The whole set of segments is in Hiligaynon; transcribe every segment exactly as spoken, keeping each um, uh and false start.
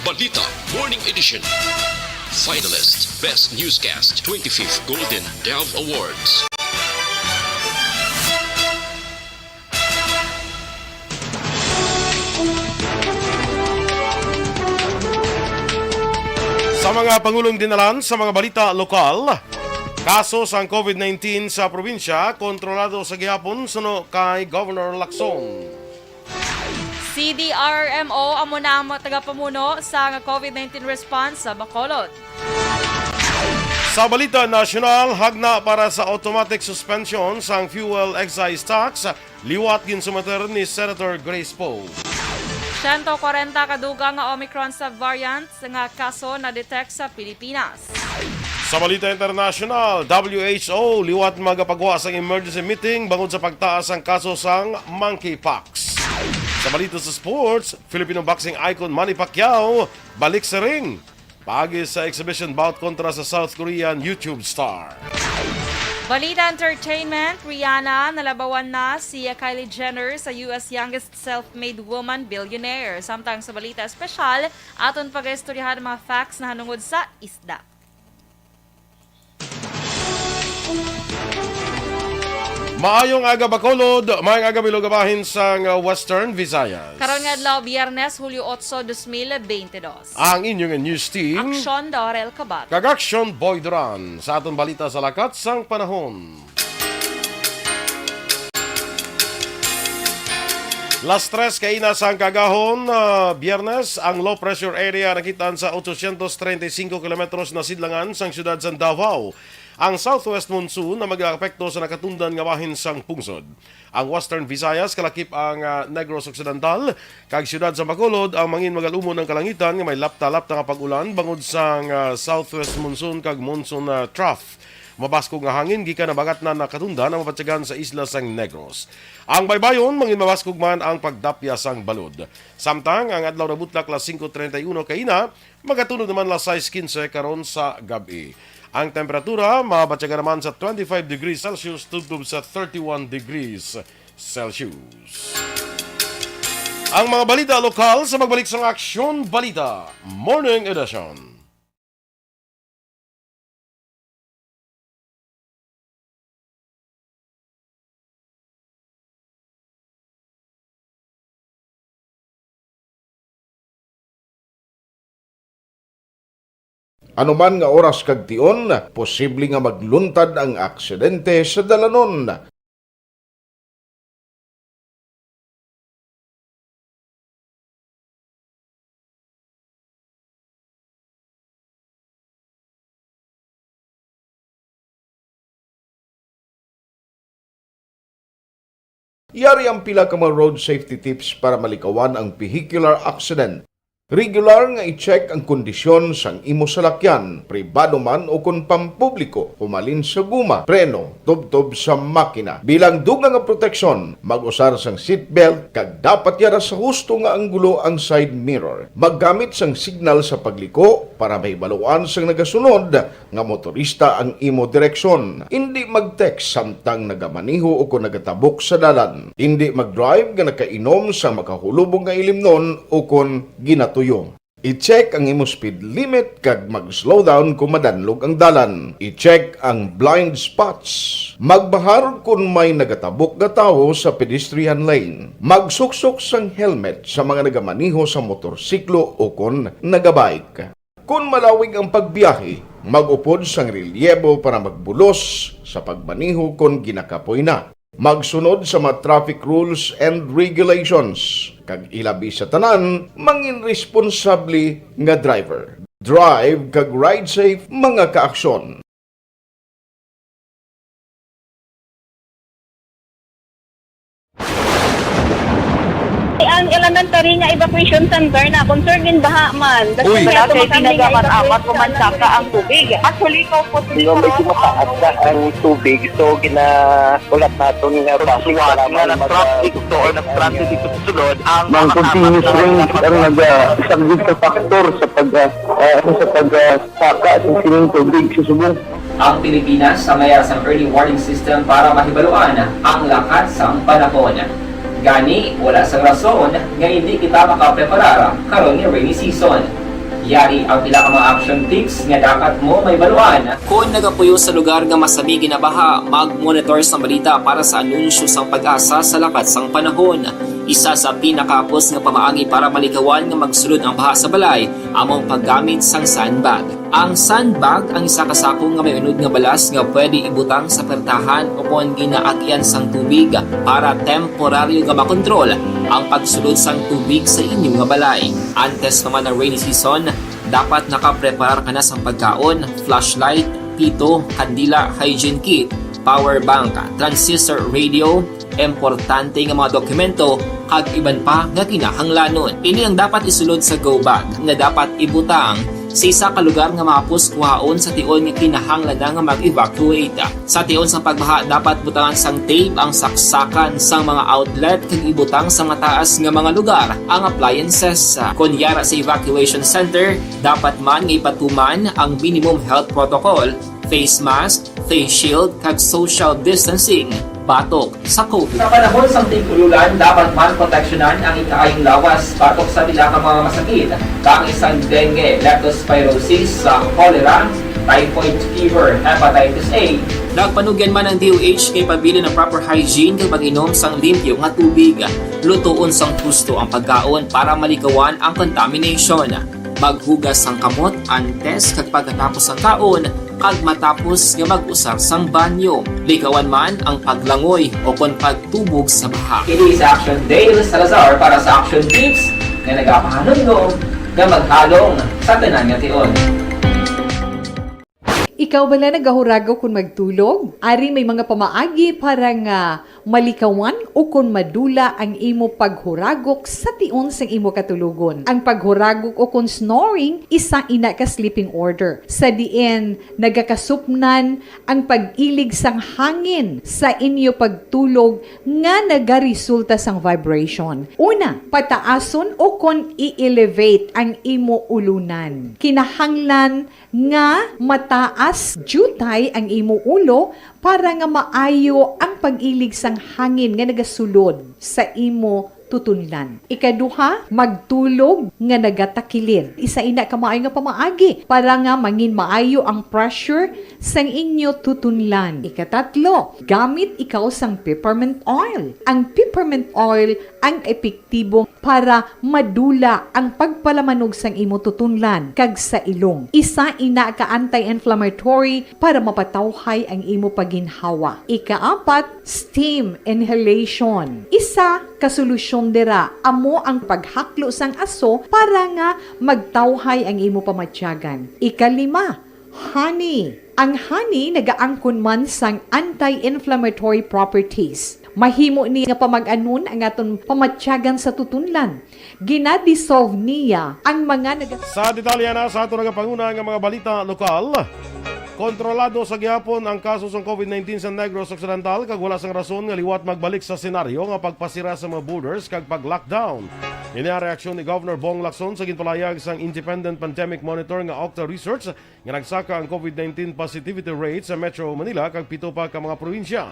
Balita Morning Edition. Finalist, Best Newscast, twenty-fifth Golden Dove Awards. Sa mga pangulong dinalan sa mga balita lokal, kaso sang covid nineteen sa probinsya kontrolado sa gihapon suno kay Governor Lacson. C D R M O amo na ang mga tagapamuno sa nga covid nineteen response sa Bacolod. Sa balita nasyonal, hagna para sa automatic suspension sang fuel excise tax, liwat ginsumiter ni Senator Grace Poe. Siyento kwarenta ka dugang nga Omicron subvariant nga kaso na-detect sa Pilipinas. Sa balita internasyonal, W H O liwat magapagwa sang emergency meeting bangod sa pagtaas sang kaso sang monkeypox. Sa balita sa sports, Filipino boxing icon Manny Pacquiao balik sa ring paagi sa exhibition bout kontra sa South Korean YouTube star. Balita entertainment, Rihanna nalabawan na si Kylie Jenner sa U S youngest self-made woman billionaire. Samtang sa balita espesyal, aton pagaistoryahan ang mga facts nahanungod sa isda. Maayong aga, Bacolod. Maayong aga, mga lugabahin sang, uh, Western Visayas. Karon nga adlaw, Biyernes, Hulyo otso, dos mil bente dos. Ang inyong news team, Aksyon Dorel Kabat. Kag Aksyon Boy Duran. Sa aton balita sa lakat sang panahon. Las tres kaina sang kaagahon, ah, Biyernes, ang low pressure area nakit-an sa ochocientos treinta y cinco kilometros na sidlangan sang siyudad sang Davao. Ang southwest monsoon na mag-aapekto sa nakatundan nga bahin sang pungsod. Ang Western Visayas, kalakip ang, ah, Negros Occidental, kag siyudad sa Bacolod ang mangin magal-umon ang kalangitan nga may lapta-lapta nga pag-ulan bangod sang, ah, southwest monsoon kag monsoon, ah, trough. Mabaskog nga hangin gikan habagatnan nakatundan ang mabatyagan sa isla sang Negros. Ang baybayon, mangin mabaskog man ang pagdapya sang balod. Samtang ang adlaw nabutlak las singko treinta y uno kaina, magatunod naman las sais quince karon sa gab-i. Ang temperatura mabatyagan naman sa twenty-five degrees Celsius tubtob sa thirty-one degrees Celsius. Ang mga balita lokal sa pagbalik sang Aksyon Balita Morning Edition. Anuman nga oras kag tion, posible nga magluntad ang aksidente sa dalanon. Yari ang pila ka mga road safety tips para malikawan ang vehicular accident. Regular nga i-check ang kondisyon sang imo salakyan, pribado man o kon pampubliko, humalin sa guma, preno, tubtob sa makina. Bilang dugang nga proteksyon, mag-usar sang seatbelt kag dapat yara sa husto nga anggulo ang side mirror. Maggamit sang signal sa pagliko para mahibaluan sang nagasunod nga motorista ang imo direksyon. Indi mag-text samtang nagamaneho o kon nagatabok sa dalan. Indi mag-drive nga nakainom sa makahulubong nga ilimnon o kon ginatuyo. I-check ang imo speed limit kag mag-slow down kon madanlog ang dalan. I-check ang blind spots. Magbahar kon may nagatabok nga tawo sa pedestrian lane. Magsuksok sang helmet sa mga nagamaneho sa motorsiklo o kon nagabike. Kon malawig ang pagbiyahe, mag-upod sang relyebo para magbulos sa pagmaneho kon ginakapoy na. Magsunod sa mga traffic rules and regulations, kag ilabi sa tanan, mangin responsable nga driver. Drive kag ride safe, mga kaaksyon. Ang elementary nga evacuation center na concern in baha man. Uy! Wala kay ginagamat-amat o mansaka ang tubig. Actually, ikaw po Di ba, medyo mataas na ang tubig, so ginaulat naton nga traffic para nga mag- traffic to or nag-transit dito sa sulod ang Ang continuous rain ang nagasaglit sa factor sa pag, ah, ah, sa pag, ah, saka sa sining tubig sa subong. Ang Pilipinas sa mayara sang early warning system para mahibaluan ang lakat sang panahon. Gani, wala sang rason nga hindi kita makapreparar karon nga rainy season. Yari ang pila ka mga action tips nga dapat mo mahibaluan. Kon nagapuyo sa lugar nga masami ginabaha, mag-monitor sang balita para sa anunsyo sang PAGASA sa lakat sang panahon. Isa sa pinakahapos nga pamaagi para malikawan nga magsulod ang baha sa balay amo ang paggamit sang sandbag. Ang sandbag ang isa ka sako nga may unod nga balas nga pwede ibutang sa pertahan o kon ginaagyan sang tubig para temporaryo nga makontrol ang pagsulod sang tubig sa inyo nga balay. Antes pa man ang rainy season, dapat nakapreparar ka na sang pagkaon, flashlight, pito, kandila, hygiene kit, power bank, transistor radio, importante nga mga dokumento, kag iban pa nga kinahanglanon. Ini ang dapat isulod sa go bag nga dapat ibutang sa isa ka lugar nga mahapos kuhaon sa tion nga kinahanglan na nga mag-evacuate. Sa tion sang pagbaha, dapat butangan sang tape ang saksakan sang mga outlet kag ibutang sa mataas nga mga lugar ang appliances. Kon yara sa evacuation center, dapat man nga ipatuman ang minimum health protocol, face mask, face shield, kag social distancing batok sa COVID. Sa panahon sang tig-ululan, dapat man proteksyonan ang ikaayong lawas batok sa pila ka mga masakit, kaangay sang dengue, leptospirosis, sa cholera, typhoid fever, hepatitis A. Nagpanugyan man ang D O H kay pabilin ang proper hygiene kag pag-inom sang limpyo nga tubig. Lutoon sang husto ang pagkaon para malikawan ang contamination. Maghugas sang kamot antes kag pagkatapos sang kaon kag matapos nga mag-usar sang banyo. Likawan man ang paglangoy o kon pagtubog sa baha. Kini si Action Dale Salazar para sa Action Tips nga nagapahanumdom nga maghalong sa tanan nga tion. Ikaw bala nagahuragok kon magtulog? Ari may mga pamaagi para nga malikawan o kon madula ang imo paghuragok sa tion sang imo katulogon. Ang paghuragok o kon snoring, isa ina ka sleeping order, sa diin nagakasupnan ang pag-ilig sang hangin sa inyo pagtulog nga nagaresulta sang vibration. Una, pataason o kon i-elevate ang imo ulunan. Kinahanglan nga mataas diutay ang imo ulo para nga maayo ang pag-ilig sang hangin nga nagasulod sa imo tutunlan. Ikaduha, magtulog nga nagatakilid. Isa ina ka maayo nga pamaagi para nga mangin maayo ang pressure sang inyo tutunlan. Ikatatlo, gamit ikaw sang peppermint oil. Ang peppermint oil ang epektibo para madula ang pagpalamanog sang imo tutunlan kag sa ilong. Isa ina ka anti-inflammatory para mapatawhay ang imo paginhawa. Ikaapat, steam inhalation. Isa ka solusyon dira amo ang paghaklo sang aso para nga magtawhay ang imo pamatyagan. Ikalima, honey. Ang honey nagaangkon man sang anti-inflammatory properties. Mahimo ni nga pamag-anon ang aton pamatyagan sa tutunlan. Gina-dissolve niya ang mga naga- Sa detalye na sa aton nagapanguna nga mga balita lokal, kontrolado sa gihapon ang kaso sang COVID nineteen sa Negros Occidental kag wala sang rason nga liwat magbalik sa senaryo nga pagpasira sa mga borders kag pag-lockdown. Ini ang reaksyon ni Governor Bong Lacson sa ginpalayag sang Independent Pandemic Monitor nga Octa Research nga nagsaka ang COVID nineteen positivity rate sa Metro Manila kag pito pa ka mga probinsya.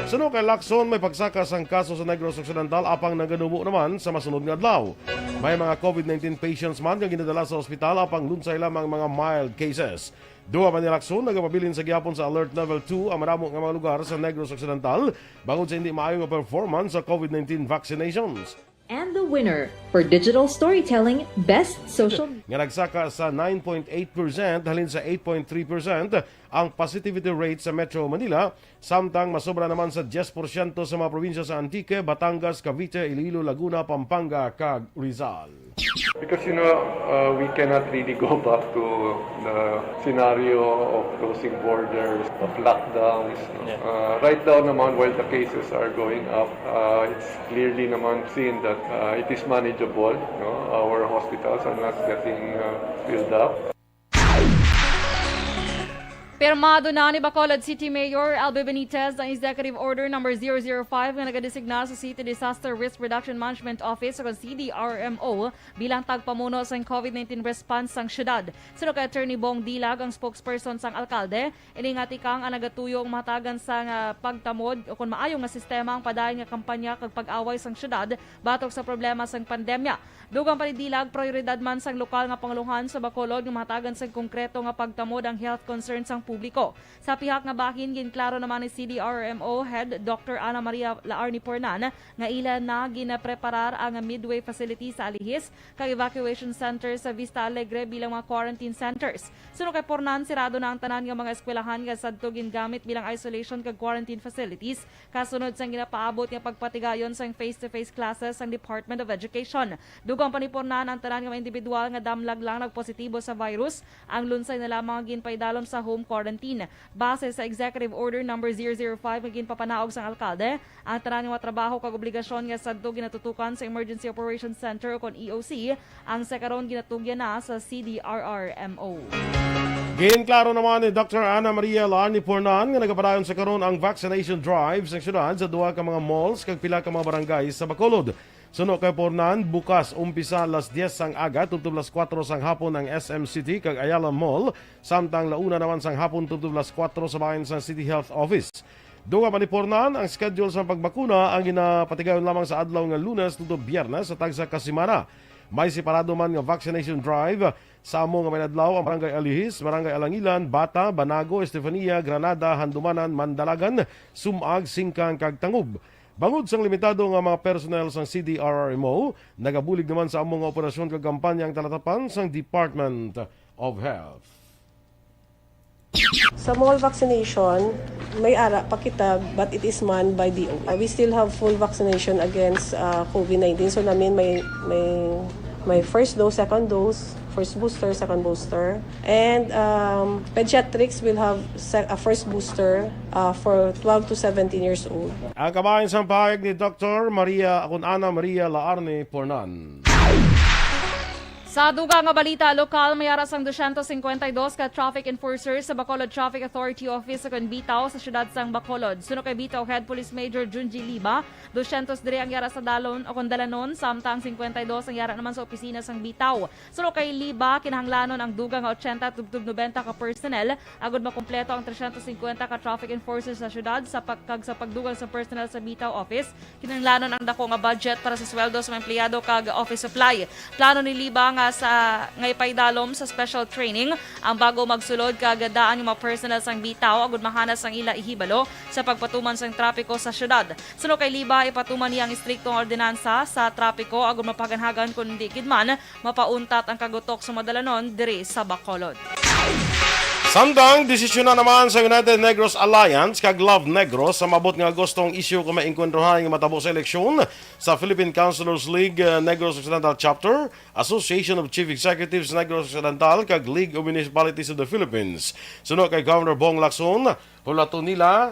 Suno kay Lacson, may pagsaka sang kaso sa Negros Occidental apang naganubo naman sa masunod nga adlaw. May mga COVID nineteen patients man nga ginadala sa ospital apang lunsay lamang mga mild cases. Dugang pa ni Lacson, nagapabilin sa gihapon sa Alert Level two ang madamo nga mga lugar sa Negros Occidental bangod sa hindi maayo nga performance sa COVID nineteen vaccinations. And the winner for digital storytelling, best social nga nagsaka sa nine point eight percent halin sa eight point three percent ang positivity rate sa Metro Manila, samtang masobra naman sa diyes porsyento sa mga probinsya sa Antique, Batangas, Cavite, Iloilo, Laguna, Pampanga, kag Rizal. Because, you know, uh, we cannot really go back to the scenario of closing borders, of lockdowns. Yeah. Uh, right now naman, while the cases are going up, uh, it's clearly naman seen that, uh, it is manageable, no? Our hospitals are not getting, uh, filled up. Pirmado na ni Bacolod City Mayor Albee Benitez ang Executive Order Number zero zero five nga nagadesigna sa City Disaster Risk Reduction Management Office o C D R M O bilang tagpamuno sang COVID nineteen response sang syudad. Suno kay Attorney Bong Dilag, ang spokesperson sang alkalde, ini nga tikang ang nagatuyo ang mahatagan sang, ah, pagtamod o kon maayo nga sistema ang padayon nga kampanya kag pag-away sang syudad batok sa problema sang pandemya. Dugang pa ni Dilag, prioridad man sang lokal nga pangulohan sa Bacolod nga mahatagan sang konkreto nga pagtamod ang health concern sang publiko. Sa pihak nga bahin, ginklaro naman ni C D R M O Head Doctor Ana Maria Laarni Pornan nga ila na ginapreparar ang Midway facility sa Alihis kag evacuation center sa Vista Alegre bilang mga quarantine centers. Suno kay Pornan, sirado na ang tanan nga mga eskwelahan nga sadto gingamit bilang isolation kag quarantine facilities kasunod sang ginapaabot nga pagpatigayon sang face-to-face classes sang Department of Education. Dugang pa ni Pornan, ang tanan nga mga individual nga damlag lang nagpositibo sa virus, ang lunsay na lamang ginpaidalom sa home quarantine. Base sa Executive Order Number zero zero five nga ginpapanaog sang alkalde, ang tanan nga mga trabaho kag obligasyon nga sadto ginatutukan sa Emergency Operations Center o kon E O C, ang sa karon ginatugyan na sa C D R R M O. Ginklaro naman ni Doctor Ana Maria Larni Pornan nga nagapadayon sa karon ang vaccination drive sa syudad sa duha ka mga malls kag pila ka mga barangay sa Bacolod. Suno kay Pornan, bukas umpisa alas diyes sang aga tubtob alas kuwatro sang hapon ang S M City kag Ayala Mall, samtang launa naman sang hapon tubtob alas kuwatro sa bahin sang City Health Office. Dugang pa ni Pornan, ang schedule sang pagbakuna ang ginapatigayon lamang sa adlaw nga Lunes tubtob Biyernes sa tagsa ka semana. May separado man nga vaccination drive sa amo nga mga adlaw ang Barangay Alihis, Barangay Alangilan, Bata, Banago, Estefania, Granada, Handumanan, Mandalagan, Sumag, Singkang, kag Tangub. Bangod sang limitado nga mga personnel sang C D R R M O, nagabulig naman sa amo nga operasyon kag kampanya ang talatapan sang Department of Health. Sa mall vaccination, may ara pa kita, but it is manned by D O H. Uh, we still have full vaccination against, uh, COVID nineteen. So, namin may, may, may first dose, second dose, first booster, second booster. And, um, pediatrics will have se-, a first booster, uh, for twelve to seventeen years old. Ang kabahin sang pahayag ni Doctor Maria, akon Ana Maria Laarne Pornan. Sa dugang nga balita lokal, may ara sang dosyentos singkwenta y dos ka traffic enforcers sa Bacolod Traffic Authority Office sa kon BITAO sa siyudad sang Bacolod. Suno kay BITAO Head Police Major Junji Liba, dosyentos diri ang yara sa dalon o kon dalanon, samtang singkwenta y dos ang yara naman sa opisina sang BITAO. Suno kay Liba, kinahanglanon ang dugang nga ochenta tubtob nobenta ka personnel agud makumpleto ang tresyentos singkwenta ka traffic enforcers sa siyudad sa pag-, kag sa pagdugang sa personnel sa BITAO Office, kinahanglanon ang dako nga budget para sa sweldo sa mga empleyado kag office supply. Plano ni Liba nga sa, nga ipaidalom sa special training ang bago magsulod kag daan nga mga personnel sang BITAO agud mahanas ang ila ihibalo sa pagpatuman sang trapiko sa siyudad. Suno kay Liba, ipatuman niya ang istrikto nga ordinansa sa trapiko agud mapaganhagan kon hindi gid man mapauntat ang kagutok sa madalanon diri sa Bacolod. Samtang desisyon na naman sa United Negros Alliance kag Love Negros sa maabot nga Agosto ang isyu kung may engkwentruhan nga matabo sa eleksyon sa Philippine Councilors League, uh, Negros Occidental Chapter, Association of Chief Executives Negros Occidental, kag League of Municipalities of the Philippines. Suno kay Governor Bong Lacson, hulaton nila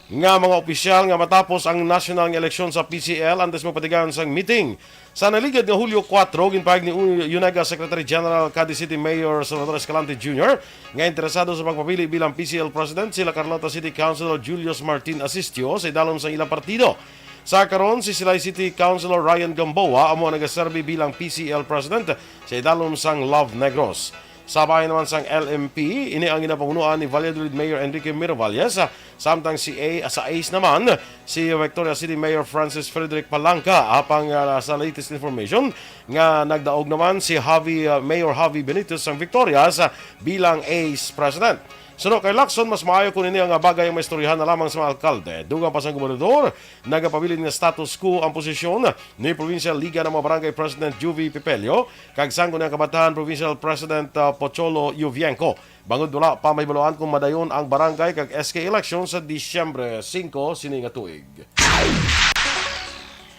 nga mga opisyal nga matapos ang nasyonal nga eleksyon sa P C L antes magpatigayon sang meeting. Sa naligad nga Hulyo kuwatro, ginpahayag ni U-, UNEGA Secretary General kag City Mayor Salvador Escalante Junior nga interesado sa pagpapili bilang P C L President sila Carlota City Councilor Julius Martin Asistio sa idalom sang ilang partido. Sa karon, si Silay City Councilor Ryan Gamboa amo ang nagaserbi bilang P C L President sa idalom sang Love Negros. Sa bahin naman sang L M P, ini ang ginapamunuan ni Valladolid Mayor Enrique Miravalles, samtang si A, sa ACE naman, si Victoria City Mayor Francis Frederick Palanca, apang, ah, sa latest information nga nagdaog naman si Javi, ah, Mayor Javi Benitez sang Victorias, ah, bilang ACE President. Suno kay Lacson, mas maayo kung ini nga bagay ang maistoryahan na lamang sa mga alkalde. Dugang pa sang gobernador, nagapabilin nga status quo ang posisyon ni Provincial Liga ng mga Barangay President Juvie Pepelio kag Sangguniang Kabataan Provincial President, ah, Pocholo Yuvienco. Bangod wala pa mahibaluan kung madayon ang barangay kag S K election sa Disyembre singko sini nga tuig.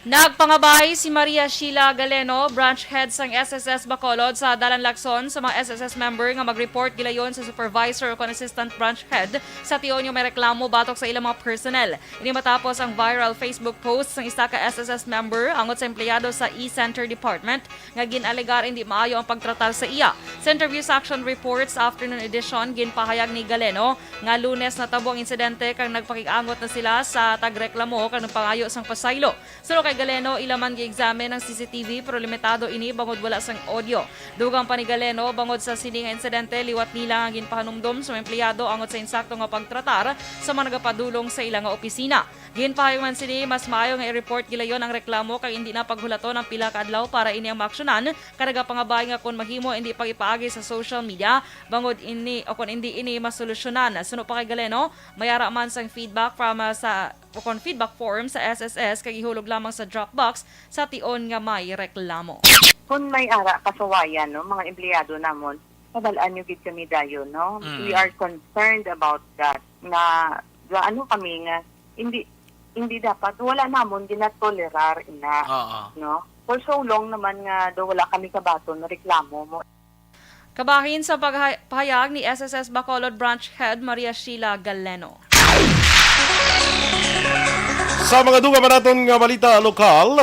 Nagpangabay si Maria Sheila Galeno, branch head sang S S S Bacolod, sa Dalan Lacson sa mga S S S member nga mag-report gilayon sa supervisor o kon assistant branch head sa tion nga may reklamo batok sa ilang mga personnel. Ini matapos ang viral Facebook post sang isa ka S S S member angot sa empleyado sa e-center department nga gin-alegar indi maayo ang pagtratar sa iya. Sa interview sa Action Reports Afternoon Edition, ginpahayag ni Galeno nga Lunes natabo ang insidente kag nagpakig-angot na sila sa tagreklamo kag nagpangayo sang pasaylo. Suno kay Galeno, ila man gi-examine ang C C T V pero limitado ini bangod wala sang audio. Dugang pa ni Galeno, bangod sa sini nga insidente, liwat nila nga ginpahanumdom sa mga empleyado angot sa insakto nga pagtratar sa mga nagapadulong sa ila nga opisina. Ginpahayag man sini, mas maayo nga i-report gilayon ang reklamo kag indi na paghulaton ang pila ka adlaw para ini ang maaksyonan, kag nagapangabay nga kon mahimo, indi pag-ipaagi sa social media bangod ini o kon indi ini masolusyonan. Suno pa kay Galeno, may ara man sang feedback from, ah, sa o kon feedback form sa S S S kag ihulog lamang sa drop box sa tion nga may reklamo. Kung may ara kasuwayan, no, mga empleyado namon, pabal-an nyo gid kami dayon, no? Mm. We are concerned about that, nga, nga ano kami nga, hindi, hindi dapat, wala namon ginatolerar ina, Oo. no? For so long naman nga do wala kami kabaton na reklamo mo. Kabahin sa paghay-, pahayag ni S S S Bacolod Branch Head Maria Sheila Galeno. Sa mga dugang pa naton nga balita lokal,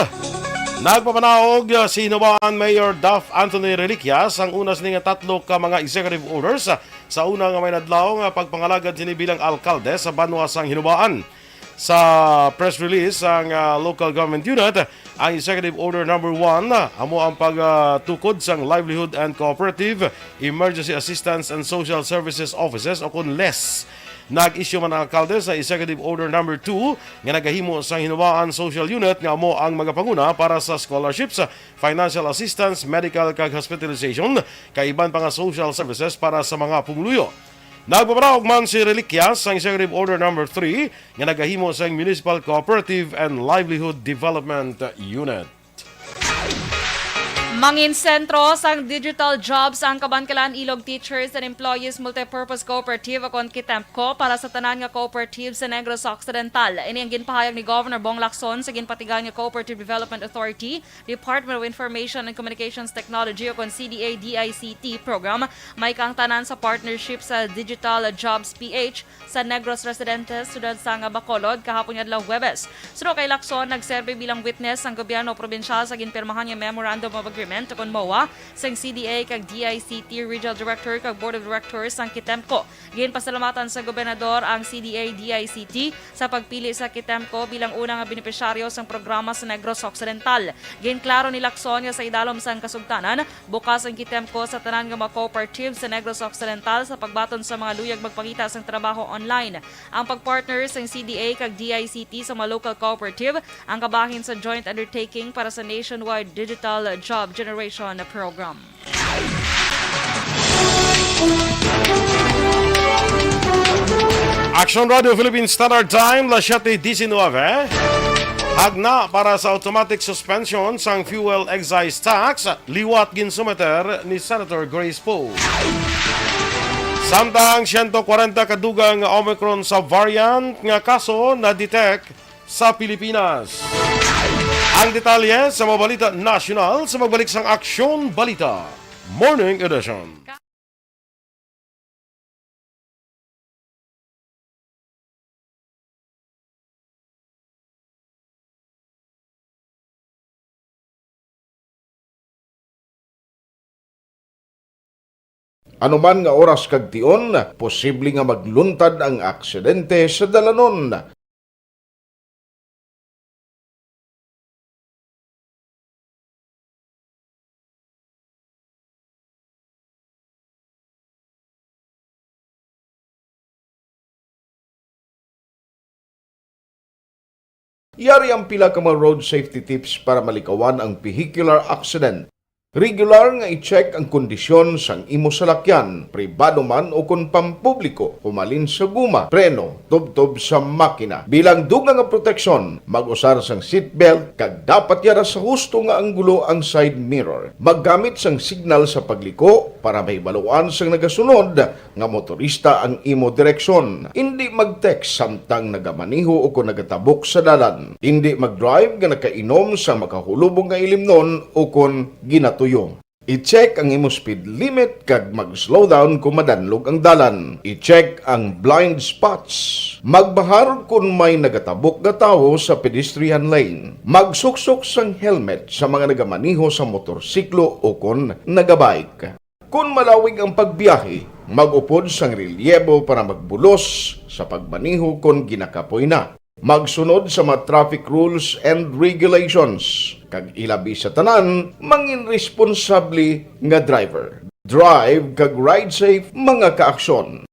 nagpapanaog, ah, si Hinobaan Mayor Duff Anthony Reliquia sang una sini nga tatlo ka mga executive orders, ah, sa una nga may nadlaw nga pagpangalagad sini bilang alkalde sa banwa sang Hinobaan. Sa press release sang, ah, local government unit, ang Executive Order Number One, ah, amo ang pagtukod sang Livelihood and Cooperative, Emergency Assistance and Social Services Offices, o kon les. Nag-issue man ang alkalde sa Executive Order Number Two nga nagahimo sang Hinobaan Social Unit nga amo ang magapanguna para sa scholarships, financial assistance, medical kag hospitalization, kag iban pa nga social services para sa mga pumuluyo. Nagpapanaog man si Reliquia sang Executive Order Number Three nga nagahimo sang Municipal Cooperative and Livelihood Development Unit. Mangin sentro sang digital jobs ang Kabankalan Ilog Teachers and Employees Multipurpose Cooperative, o kon KITEMCO, para sa tanan nga cooperative sa Negros Occidental. Ini ang ginpahayag ni Governor Bong Lacson sa ginpatigayon nga Cooperative Development Authority, Department of Information and Communications Technology, o kon C D A D I C T program, may kaangtanan sa partnership sa Digital Jobs P H sa Negros Residente, siyudad sang Bacolod, kahapon nga adlaw Huwebes. Suno kay Lacson, nagserbi bilang witness ang gobyerno probinsyal sa ginpirmahan nga Memorandum of Agreement, o kon MOA, sang C D A kag D I C T Regional Director kag Board of Directors sang KITEMCO. Ginpasalamatan sa gobernador ang C D A D I C T sa pagpili sa KITEMCO bilang una nga benepisyaryo sang programa sa Negros Occidental. Ginklaro ni Lacson nga sa idalom sang kasugtanan, bukas ang KITEMCO sa tanan nga mga cooperatives sa Negros Occidental sa pagbaton sa mga luyag magpangita sang trabaho online. Ang pagpartner sang C D A kag D I C T sa mga local cooperative ang kabahin sa joint undertaking para sa nationwide digital job generation program. Action Radio Philippine Standard Time, las siete diecinueve. Hagna para sa automatic suspension sang fuel excise tax, liwat ginsumiter ni Senator Grace Poe. Samtang siyento kwarenta ka dugang nga Omicron subvariant nga kaso na-detect sa Pilipinas. Ang detalye sa mga balita nasyonal sa magbalik sang Aksyon Balita Morning Edition. Ano man nga oras kag tion, posible nga magluntad ang aksidente sa dalanon. Yari ang pila ka mga road safety tips para malikawan ang vehicular accident. Regular nga i-check ang kondisyon sang imo salakyan, pribado man o kon pampubliko, humalin sa guma, preno, tubtob sa makina. Bilang dugang nga proteksyon, mag-usar sang seatbelt kag dapat yara sa husto nga anggulo ang side mirror. Maggamit sang signal sa pagliko para mahibaluan sang nagasunod nga motorista ang imo direksyon. Indi mag-text samtang nagamaneho o kon nagatabok sa dalan. Indi mag-drive nga nakainom sa makahulubong nga ilimnon o kon ginatuyo. I-check ang imo speed limit kag mag-slow down kon madanlog ang dalan. I-check ang blind spots. Magbahar kon may nagatabok nga tawo sa pedestrian lane. Magsuksok sang helmet sa mga nagamaneho sa motorsiklo o kon nagabike. Kon malawig ang pagbiyahe, mag-upod sang relyebo para magbulos sa pagmaneho kon ginakapoy na. Magsunod sa mga traffic rules and regulations, kag ilabi sa tanan, mangin responsable nga driver. Drive kag ride safe, mga kaaksyon.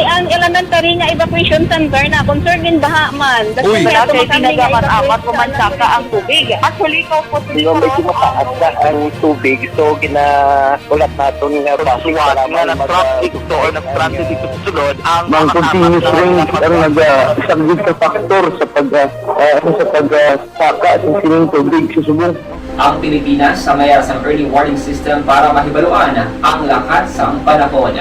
Ang elementary nga evacuation center na concerned in baha man. That's Uy. why Wala ato kay kami nga ginagaman-amat evacuation ko man center. saka ang tubig. Actually, ikaw po Dino, medyo mataas na ang tubig. So, ginaulat naton nga base Pagsuwat para nga nag-traffic to or nag-transit dito sa sulod ang Ang mga continuous anak rain na ang nagasaglit sa faktor sa pag ah, ah, ano, sa pag ah, saka sa sining tubig sa subong. Ang Pilipinas sa mayara sang early warning system para mahibaluan ang lakat sang panahon.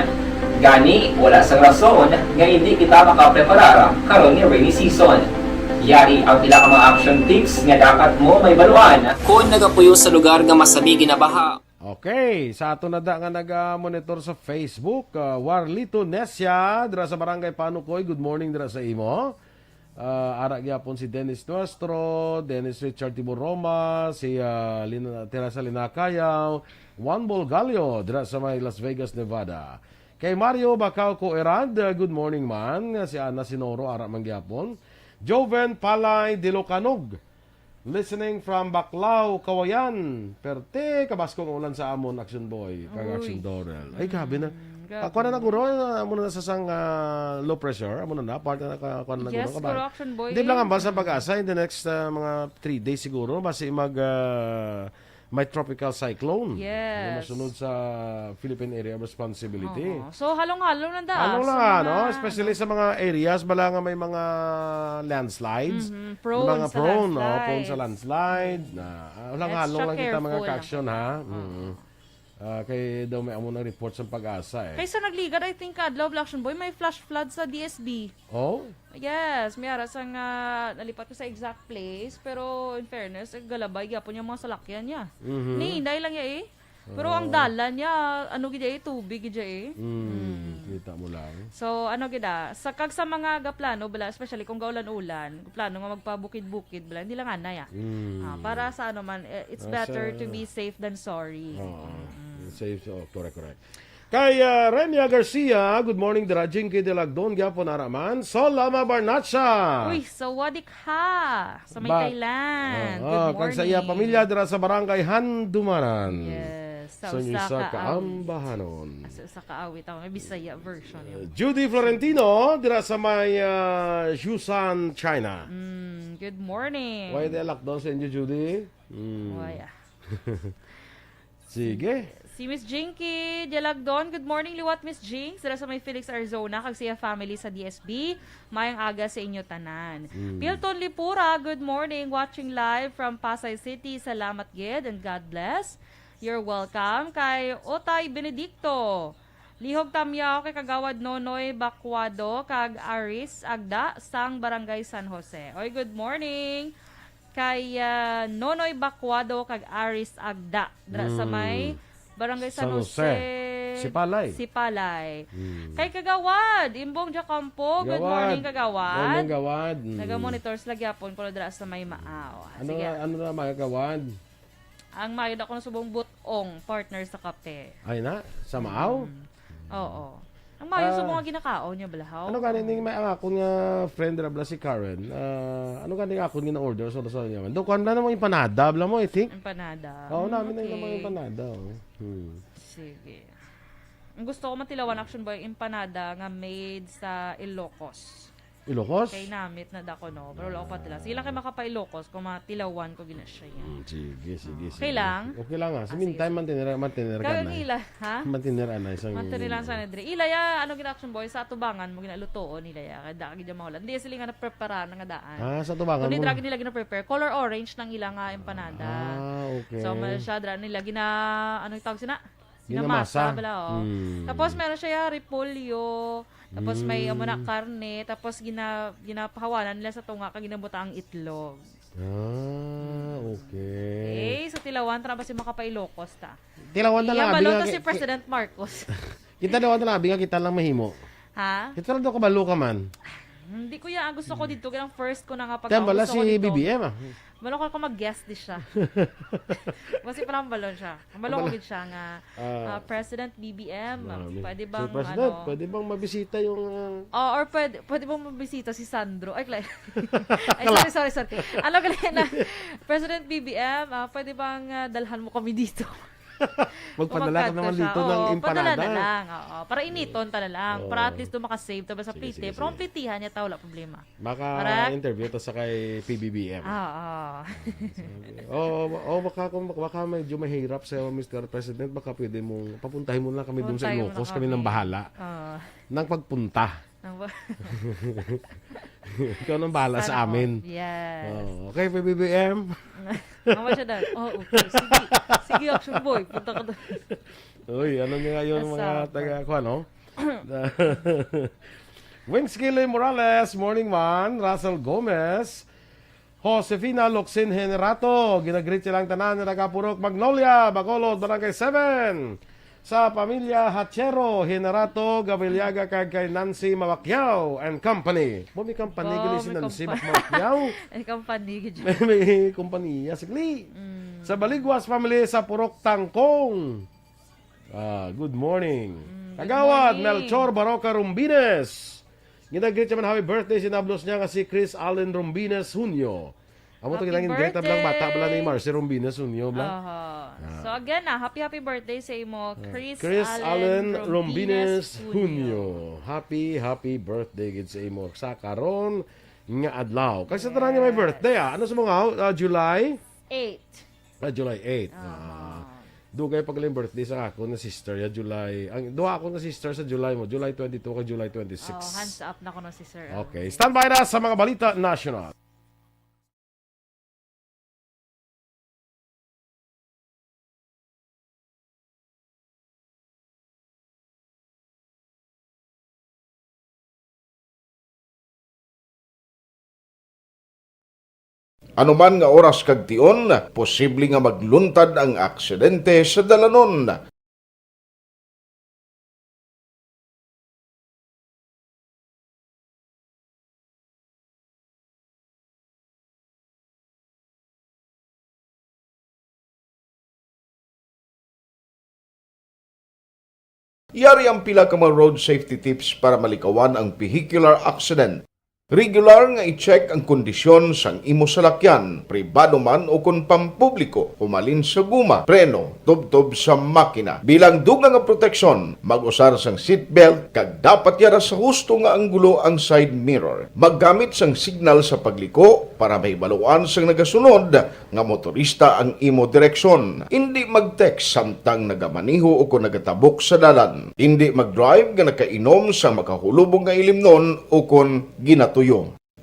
Gani, wala sang rason nga indi kita makapreparar karon nga rainy season. Yari ang pila ka mga action tips nga dapat mo mahibaluan. Kon nagapuyo sa lugar nga masabi ginabaha. Okay, sa ato na da nga naga-monitor sa Facebook, ah, Warlito Nesia, dira sa Barangay Panukoy, good morning dira sa imo. Ah, ara gyapon si Dennis Nuestro, Dennis Richard Timoroma, si ah, Lin- Teresa Linacayaw, Juan Bolgallo dira sa may Las Vegas, Nevada. Kay Mario Bacau Coerad, ah, good morning man. Si Ana Sinoro, ara man gyapon. Joven Palay Dilocanog, listening from Baclao, Cauayan. Perte kabaskog ang ulan sa amon, Action Boy, kag Uy. Action Dorel. Ay, grabe na. Grabe. Ako na naguro, amo na sa sang ah, low pressure, amo na na, part na ka, kuha na Yes, naguro ka siguro ba? Action Boy. Hindi lang ang basa pag-asa in the next ah, mga three days siguro, basi mag ah, may tropical cyclone. Yes. Na masunod sa Philippine Area of Responsibility. Oo. So, halong-halong lang da. Halong sa lang, mga, no? Especially sa mga areas bala nga may mga landslides. Mhm, May prone mga sa prone, no? landslides. Prone sa landslide. Na, ah, halong-halong Extra lang kita mga careful. Kaaksyon, ha? Oo. Mm. Ah, kay daw may amo nang report sa pag-asa, eh. Kaysa nagligad, I think, adlaw, Black Action Boy, may flash flood sa D S B. Oh? Yes, may ara sang ah, nalipat ko sa exact place, pero in fairness, eh, galabay gyapon yung mga salakyan niya. Mhm. Ni, hinay lang ya eh. Pero ang Oh. dalan niya, ano gid eh, tubig gid eh. Mm, kita mo lang. So, ano gid ah, sa kag sa mga gaplano bala, especially kung gaulan-ulan, plano nga magpabukid-bukid bala, hindi lang anay ah. Mm. Ah, para sa ano man, eh, it's Ah, better sa- to be safe than sorry. Oo. Safe, so, correct, correct. Kay ah, Remia Garcia, good morning, dira Jinky Delagdon, gyapon ara man. Sol Lama Barnacha. Uy, sawadee kha sa may Ba- Thailand. Oo, Good kag sa iya morning. Pamilya dira sa barangay Handumanan. Yes, sa Sa usa usa ka ka awit. ambahanon. Sa usa ka awit. Ako, may Bisaya version yun. Judy Florentino, dira sa may ah, Zhoushan, China. Mm, good morning. Why the lockdown sa inyo, Judy? Mm. Why ah? Sige. Si Miss Jinky Dialagdon, good morning liwat Miss Jinx, dira sa may Phoenix, Arizona, kag siya family sa D S B. Mayang aga sa inyo tanan. Mm. Pilton Lipura, good morning, watching live from Pasay City. Salamat gid and God bless. You're welcome. Kay Otay Benedicto, lihog tamyaw kay Kagawad Nonoy Bacuado kag Aris Agda sang Barangay San Jose. Oy, good morning. Kay ah, Nonoy Bacuado kag Aris Agda dira sa Mm. may Barangay San, San Jose. Jose. Sipalay. Sipalay. Mm. Kay Kagawad Imbong Jacampo. Good Gawad. Morning, Kagawad. Morning, Gawad. Mm. Naga-monitor sila gyapon kuno dira sa may Maaw. Ano Sige. na, ano na, mga Gawad? Ang mayod ako na subong butong partner sa kape. Ay na, sa Maaw? Mm. Oo. Ang mayo sa Ah. mga ginakaon niya, balahaw. Ano gani ning may ang akon nga friend ra bala si Karen? Ah, ano gani ang akon nga order sa sa niya? Do kuan bala mo empanada bala mo, I think. Empanada. Oo, Mm, namin na okay. yung mga empanada. Oh. Hmm. Sige. Ang gusto ko matilawan, Action Boy, empanada nga made sa Ilocos. Ilocos? Kay namit na dako, no? Pero wala ko pa tila. Sila kay makapa-Ilocos, kung matilawan ko gina siya yan. Mm, sige, sige, Ah, sige. okay lang? Okay lang, ah. Sa Ah, sige, meantime, sige. mantinera, mantinera ka Kaya na. nila, ha? Mantinera na, isang Mantinera lang sa nadre. Ila ya, ano gina action boy, sa atubangan mo, ginalutoon nila ya. Kaya daan gid yung mahulat. Hindi sila nga naprepara na nga daan. Ah, sa atubangan Kung mo. hindi nila gina-prepare, color orange nang ila nga empanada. Ah, okay. So, ma-, siya, dra nila, gina, ano yung tawag sina? Ginamasa. Ginamasa, bala, oh. Mm. Tapos, meron siya, ya, repolyo. Tapos, may, Mm. amo na, karne. Tapos, gina-, ginapahawanan nila sa tunga, kag ginabuta ang itlog. Ah, okay. Okay, so tilawan ta na ba si makapa-Ilocos ta? Tilawan ta Iya, lang, abi balon nga ta si ki-, ki-, President Marcos. Kita daw ta lang, abi nga kita lang mahimo. Ha? Kita lang daw kabalo ka man. Hindi ko ya, ang gusto ko dito, kaya ang first ko na nga Tiyan pagkaon, bala gusto si ko dito. B B M, ah. Malo ko kung mag-guest di siya. Kasi parang balon siya. Ang balon ko Wala. gid siya nga, Ah. ah, President B B M, Ah, pwede si bang, President, ano, pwede bang mabisita yung, ah, Oh, or pwede, pwede bang mabisita si Sandro? Ay, kla-, ay, Kala- sorry, sorry, sorry. Ano, gali na, President B B M, ah, pwede bang, ah, dalhan mo kami dito? Magpadala ka Kung naman magkadto siya. dito ng Oo, padala empanada. na lang, oo. Para initon ta na lang. Oo. Para at least doon makasave ta ba sa Sige, plite. sige, Pero ang sige. plitihan niya ta, wala problema. Correct? Maka-interview ta sa kay P B B M. Oo. Sabi, oh, oh, baka kung, baka medyo mahirap sa Mister President, baka pwede mong papuntahin mo lang kami doon sa Puntahin mo Ilocos, lang kami nang kami. bahala. Oo. Nang pagpunta. Nang ba- Ikaw nang bahala Sana sa all. amin. Yes. Oh, okay, P B B M. Mama siya na, "Oh, okay. Sige. Sige, action boy. Punta ka doon." Uy, ano nga yun, What's mga up? taga, kuwan, no? Wings Kili Morales, morning man. Russell Gomez, Josefina Locsin Generato, ginagreet silang tanan nga taga Purok Magnolia, Bacolod, Barangay seven. Sa pamilya Hachero, Generato, Gavillaga, kag kay Nancy Mabacquiao and company. Mo may company Oh, gali si may Nancy compa-, Mabacquiao. May company gid. May, may kompanya, sigli. Mm. Sa Baligwas family sa Purok Tangkong. Ah, good morning. Mm, good Kagawad morning. Melchor Baroca Rumbines. Ginagreet siya man happy birthday, sinablos niya nga si Chris Allen Rumbines Junio. Amo to Happy ginangin greet ang birthday! bata bala ni Marcy Rumbines Junio, bala. Aha. Ah. So again, ah, happy, happy birthday sa imo, Ah, Chris Chris Allen Allen Rumbines Rumbines Junio. Junio. Happy, happy birthday gid sa imo sa karon nga adlaw. Kag sa tanan nga may Yes. birthday, ah. Ano sa mga, ah, July? Eight. Ah, July eight. Ah. Ah. Dugay pa galing birthday sa akon nga sister, ya, July. Ang duha akon nga sister sa July mo, July twenty-two kag July twenty-six. Oh, hands up na kuno si Sir Okay, Alvin. Standby na sa mga balita national. Ano man nga oras kag tion, posible nga magluntad ang aksidente sa dalanon. Yari ang pila ka mga road safety tips para malikawan ang vehicular accident. Regular nga i-check ang kondisyon sang imo salakyan, pribado man o kon pampubliko, humalin sa guma, preno, tubtob sa makina. Bilang dugang nga proteksyon, mag-usar sang seatbelt kag dapat yara sa husto nga anggulo ang side mirror. Maggamit sang signal sa pagliko para mahibaluan sang nagasunod nga motorista ang imo direksyon. Indi mag-text samtang nagamaneho o kon nagatabok sa dalan. Indi mag-drive nga nakainom sa makahulubong nga ilimnon o kon ginatuyo.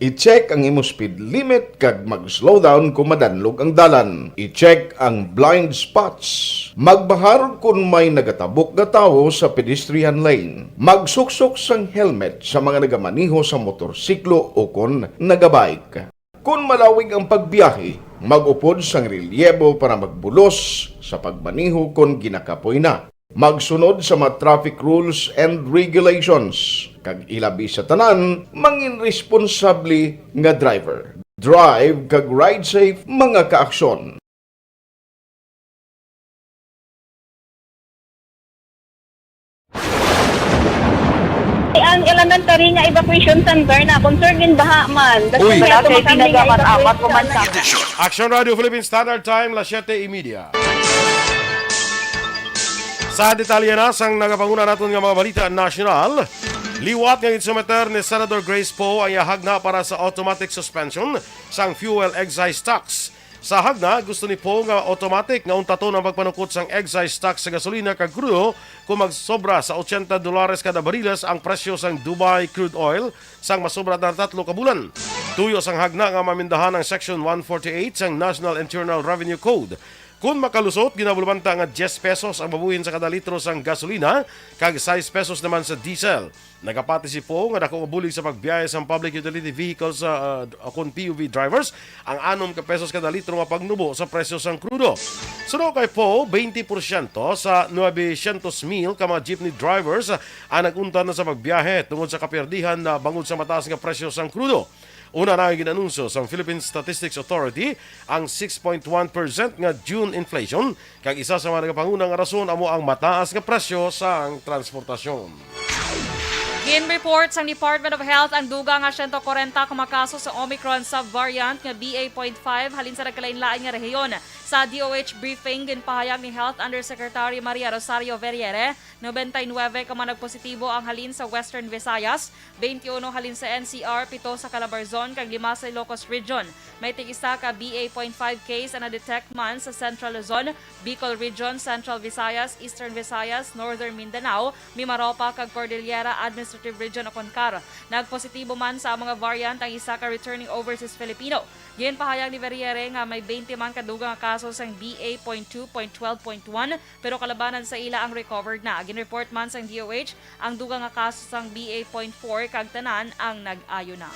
I-check ang imo speed limit kag mag-slow down kon madanlog ang dalan. I-check ang blind spots. Magbahar kon may nagatabok nga tawo sa pedestrian lane. Magsuksok sang helmet sa mga nagamaneho sa motorsiklo o kon nagabike. Kon malawig ang pagbiyahe, mag-upod sang relyebo para magbulos sa pagmaneho kon ginakapoy na. Magsunod sa mga traffic rules and regulations, kag ilabi sa tanan, mangin responsable nga driver. Drive kag ride safe, mga kaaksyon. Ang elementary nga evacuation center na concerned in baha man. That's Uy. why Wala ato kay kami nga pinagamat-amat evacuation ko man sa center. Action Radio Philippine Standard Time, las siete y media. Sa detalye na sang nagapanguna naton nga mga balita nasyonal, Liwat nga ginsumiter ni Senador Grace Poe ang iya hagna para sa automatic suspension sang fuel excise tax. Sa hagna, gusto ni Poe nga automatic nga untaton ang pagpanukot sang excise tax sa gasolina kag krudo kung magsobra sa ochenta dolares kada bariles ang presyo sang Dubai crude oil sang masobra na tatlo ka bulan. Tuyo sang hagna nga mamindahan ang Section one forty-eight sang National Internal Revenue Code. Kon makalusot, ginabulbanta nga diyes pesos ang babuhin sa kada litro sang gasolina kag sais pesos naman sa diesel. Nagapati si Poe nga dako nga bulig sa pagbiyahe sang public utility vehicles sa, uh, kon P U V drivers ang anom ka pesos kada litro nga pagnubo sa presyo sang krudo. Suno kay Poe, twenty porsyento sa nuebe syentos mil ka mga jeepney drivers ang nag-untat na sa pagbiyahe tungod sa kapiyerdihan na bangod sa mataas nga presyo sang krudo. Una na ang gin-anunsyo sang Philippine Statistics Authority ang six point one percent nga June inflation, kag isa sa mga nagapanguna nga rason amo ang mataas nga presyo sang transportasyon. Gin-report sang Department of Health ang dugang nga siyento kwarenta ka mga kaso sa Omicron subvariant nga B A point five halin sa nagkalain-lain nga rehiyon. Sa D O H briefing, ginpahayag ni Health Undersecretary Maria Rosario Verriere, nobenta y nuebe ka mga nagpositibo ang halin sa Western Visayas, twenty-uno halin sa N C R, pito sa Calabarzon, kag lima sa Ilocos Region. May tig-isa ka B A point five case ang na-detect man sa Central Luzon, Bicol Region, Central Visayas, Eastern Visayas, Northern Mindanao, Mimaropa, kag Cordillera Administrative Region o CONCAR. Nagpositibo man sa mga variant ang isa ka returning overseas Filipino. Ginpahayag ni Verriere nga may twenty man ka dugang nga kaso sang B A point two point twelve point one, pero kalabanan sa ila ang recovered na. Gin-report man sang D O H ang dugang nga kaso sang B A point four kag tanan ang nag-ayo na.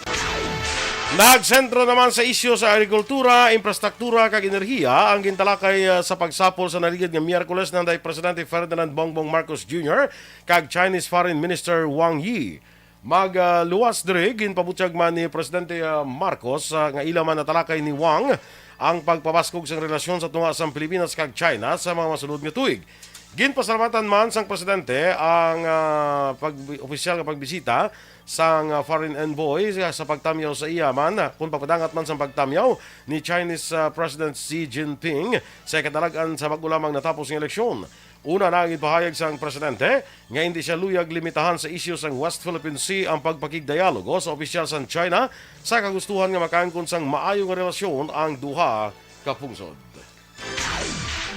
Nagsentro naman sa isyu sa agrikultura, infrastruktura kag enerhiya ang gintalakay, ah, sa pagsapol sa naligid nga Miyerkules nanday Presidente Ferdinand Bongbong Marcos Junior kag Chinese Foreign Minister Wang Yi. Magluwas diri, ginpabutyag man ni Presidente, ah, Marcos, ah, nga ila man natalakay ni Wang ang pagpabaskog sang relasyon sa tunga sang Pilipinas kag China sa mga masunod nga tuig. Ginpasalamatan man sang presidente ang, ah, pag-, opisyal nga pagbisita sang, ah, foreign envoy sa, sa pagtamyaw sa iya man, ah, kung pagpadangat man sang pagtamyaw ni Chinese, ah, President Xi Jinping sa ikadalag-an sa bag-o lamang natapos nga eleksyon. Una na ang ipahayag sang presidente nga hindi siya luyag limitahan sa isyu sang West Philippine Sea ang pagpakigdialogo sa opisyal sang China sa kagustuhan nga makaangkon sang maayo nga relasyon ang duha ka pungsod.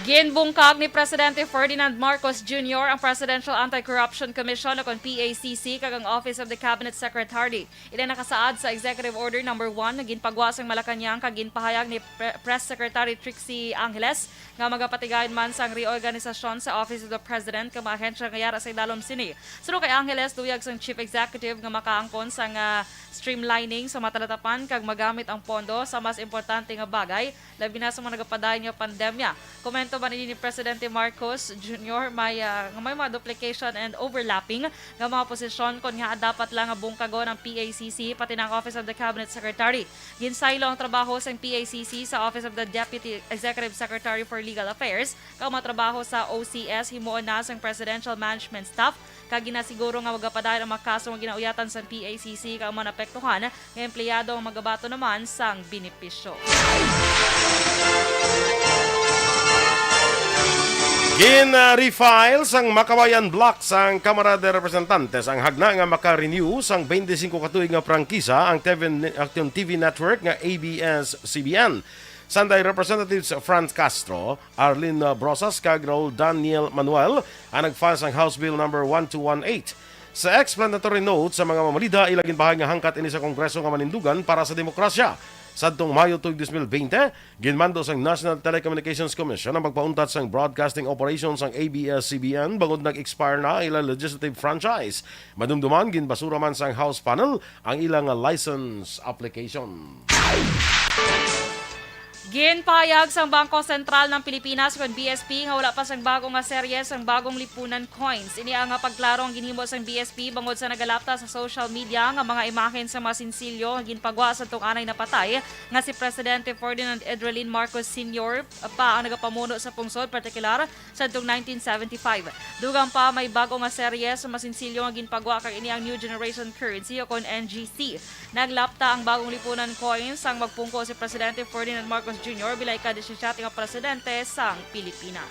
Ginbungkag ni Presidente Ferdinand Marcos Junior ang Presidential Anti-Corruption Commission o kon P A C C kag ang Office of the Cabinet Secretary. Ina nakasaad sa Executive Order Number One nga ginpagwa sang Malacañang kag ginpahayag ni Pre-, Press Secretary Trixie Angeles nga magapatigayon man sang reorganisasyon sa Office of the President kag mga ahensya nga yara sa idalom sini. Suno kay Angeles, luyag sang Chief Executive nga makaangkon sang, ah, streamlining sa mga talatapan kag magamit ang pondo sa mas importante nga bagay, labi na sa mga nagapadayon nga pandemya. Komento man ini ni Presidente Marcos Junior may, ah, nga may mga duplication and overlapping nga mga posisyon, kon ngaa dapat lang nga bungkagon ang P A C C pati na ang Office of the Cabinet Secretary. Ginsaylo ang trabaho sang P A C C sa Office of the Deputy Executive Secretary for Legal Affairs, kag ang mga trabaho sa O C S himuon na sang Presidential Management Staff, kag ginasiguro nga magapadayon ang mga kaso nga ginauyatan sang P A C C kag ang mga naapektuhan nga empleyado ang magabaton naman sang benepisyo. Gin-refile sang Makawayan Block sang Kamara de Representantes ang hagna nga maka-renew sang twenty-five ka tuig nga prangkisa ang T V, ang T V network nga A B S C B N. Sanday Representatives Franz Castro, Arlene Brosas kag Raul Daniel Manuel ang nag-file sang House Bill Number one two one eight. Sa explanatory note sa mga mamalida, ila ginpahayag nga hangkat ini sa Kongreso nga manindugan para sa demokrasya. Sadtong Mayo tuig dos mil bente, ginmando sang National Telecommunications Commission ang pagpauntat sang broadcasting operation sang A B S C B N bangod nag-expire na ang ilang legislative franchise. Madumduman, ginbasura man sang House panel ang ilang license application. Ginpahayag sang Bangko Sentral ng Pilipinas, kon B S P, nga wala pa sang bago nga serye sang bagong lipunan coins. Ini ang, ah, pagklaro ang ginhimo sang B S P bangod sa nagalapta sa social media nga mga imahen sa mga sinsilyo nga ginpagwa sa tong anay napatay nga si Presidente Ferdinand Edrelin Marcos Senior pa ang nagapamuno sa pungsod, partikular sadtong nineteen seventy-five. Dugang pa, may bago nga serye sa masinsilyo nga ginpagwa, kag ini ang New Generation Currency o kon N G C. Naglapta ang bagong lipunan coin sang magpungko si Presidente Ferdinand Marcos Junior bilang ika-disisiete nga presidente sang Pilipinas.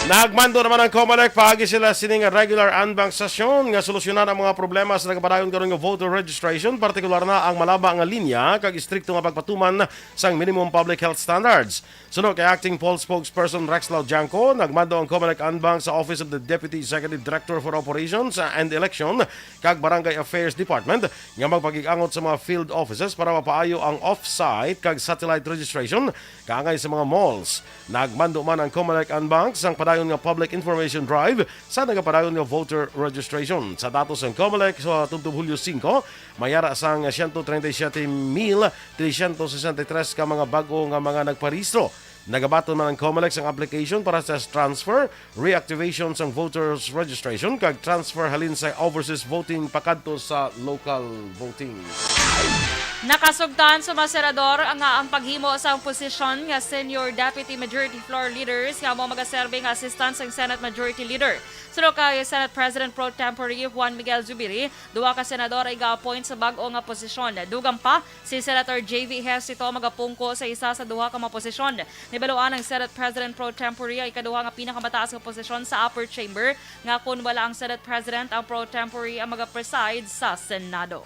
Nagmando naman ang COMELEC paagi sila sining regular en banc session nga solusyonan ang mga problema sa nagapadayon karon nga voter registration, partikular na ang malaba nga linya kag istrikto nga pagpatuman sang minimum public health standards. Suno kay Acting Poll Spokesperson Rex Laudianco, nagmando ang COMELEC en banc sa Office of the Deputy Executive Director for Operations and Election kag Barangay Affairs Department nga magpakig-angot sa mga field offices para mapaayo ang off-site kag satellite registration kaangay sa mga malls. Nagmando man ang COMELEC en banc sang padayon nga public information drive sa nagapadayon nga voter registration. Sa datos sang COMELEC, sa tubtob Hulyo singko, may ara sang siyento treinta y siete mil trescientos sesenta y tres ka mga bag-o nga mga nagparehistro. Nagabaton man ang COMELEC sang application para sa transfer, reactivation sang voters registration kag transfer halin sa overseas voting pakadto sa local voting. Nakasugtan sa mga senador nga ang paghimo sang posisyon nga Senior Deputy Majority Floor Leaders nga amo magaserbi nga assistant sang Senate Majority Leader. Suno kay Senate President Pro Tempore Juan Miguel Zubiri, duha ka senador ang iga-appoint sa bag-o nga posisyon. Dugang pa, si Senator J V Ejercito magapungko sa isa sa duha ka mga posisyon. Nibaluan ang Senate President Pro Tempore ang ikaduha nga pinakamataas nga posisyon sa upper chamber, nga kon wala ang Senate President, ang Pro Tempore ang magapreside sa Senado.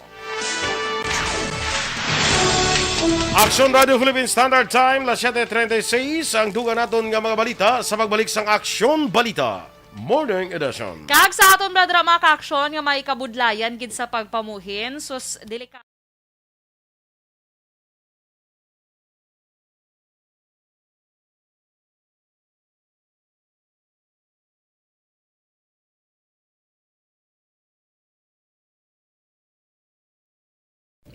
Aksyon Radio Philippine Standard Time, las siete treinta y seis. Ang dugang naton nga mga balita sa pagbalik sang Aksyon Balita Morning Edition. Kag sa aton, brother, mga ka-aksyon nga may kabudlayan gid sa pagpamuhin, sus, delikado.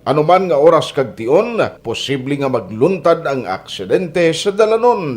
Ano man nga oras kag tion, posible nga magluntad ang aksidente sa dalanon.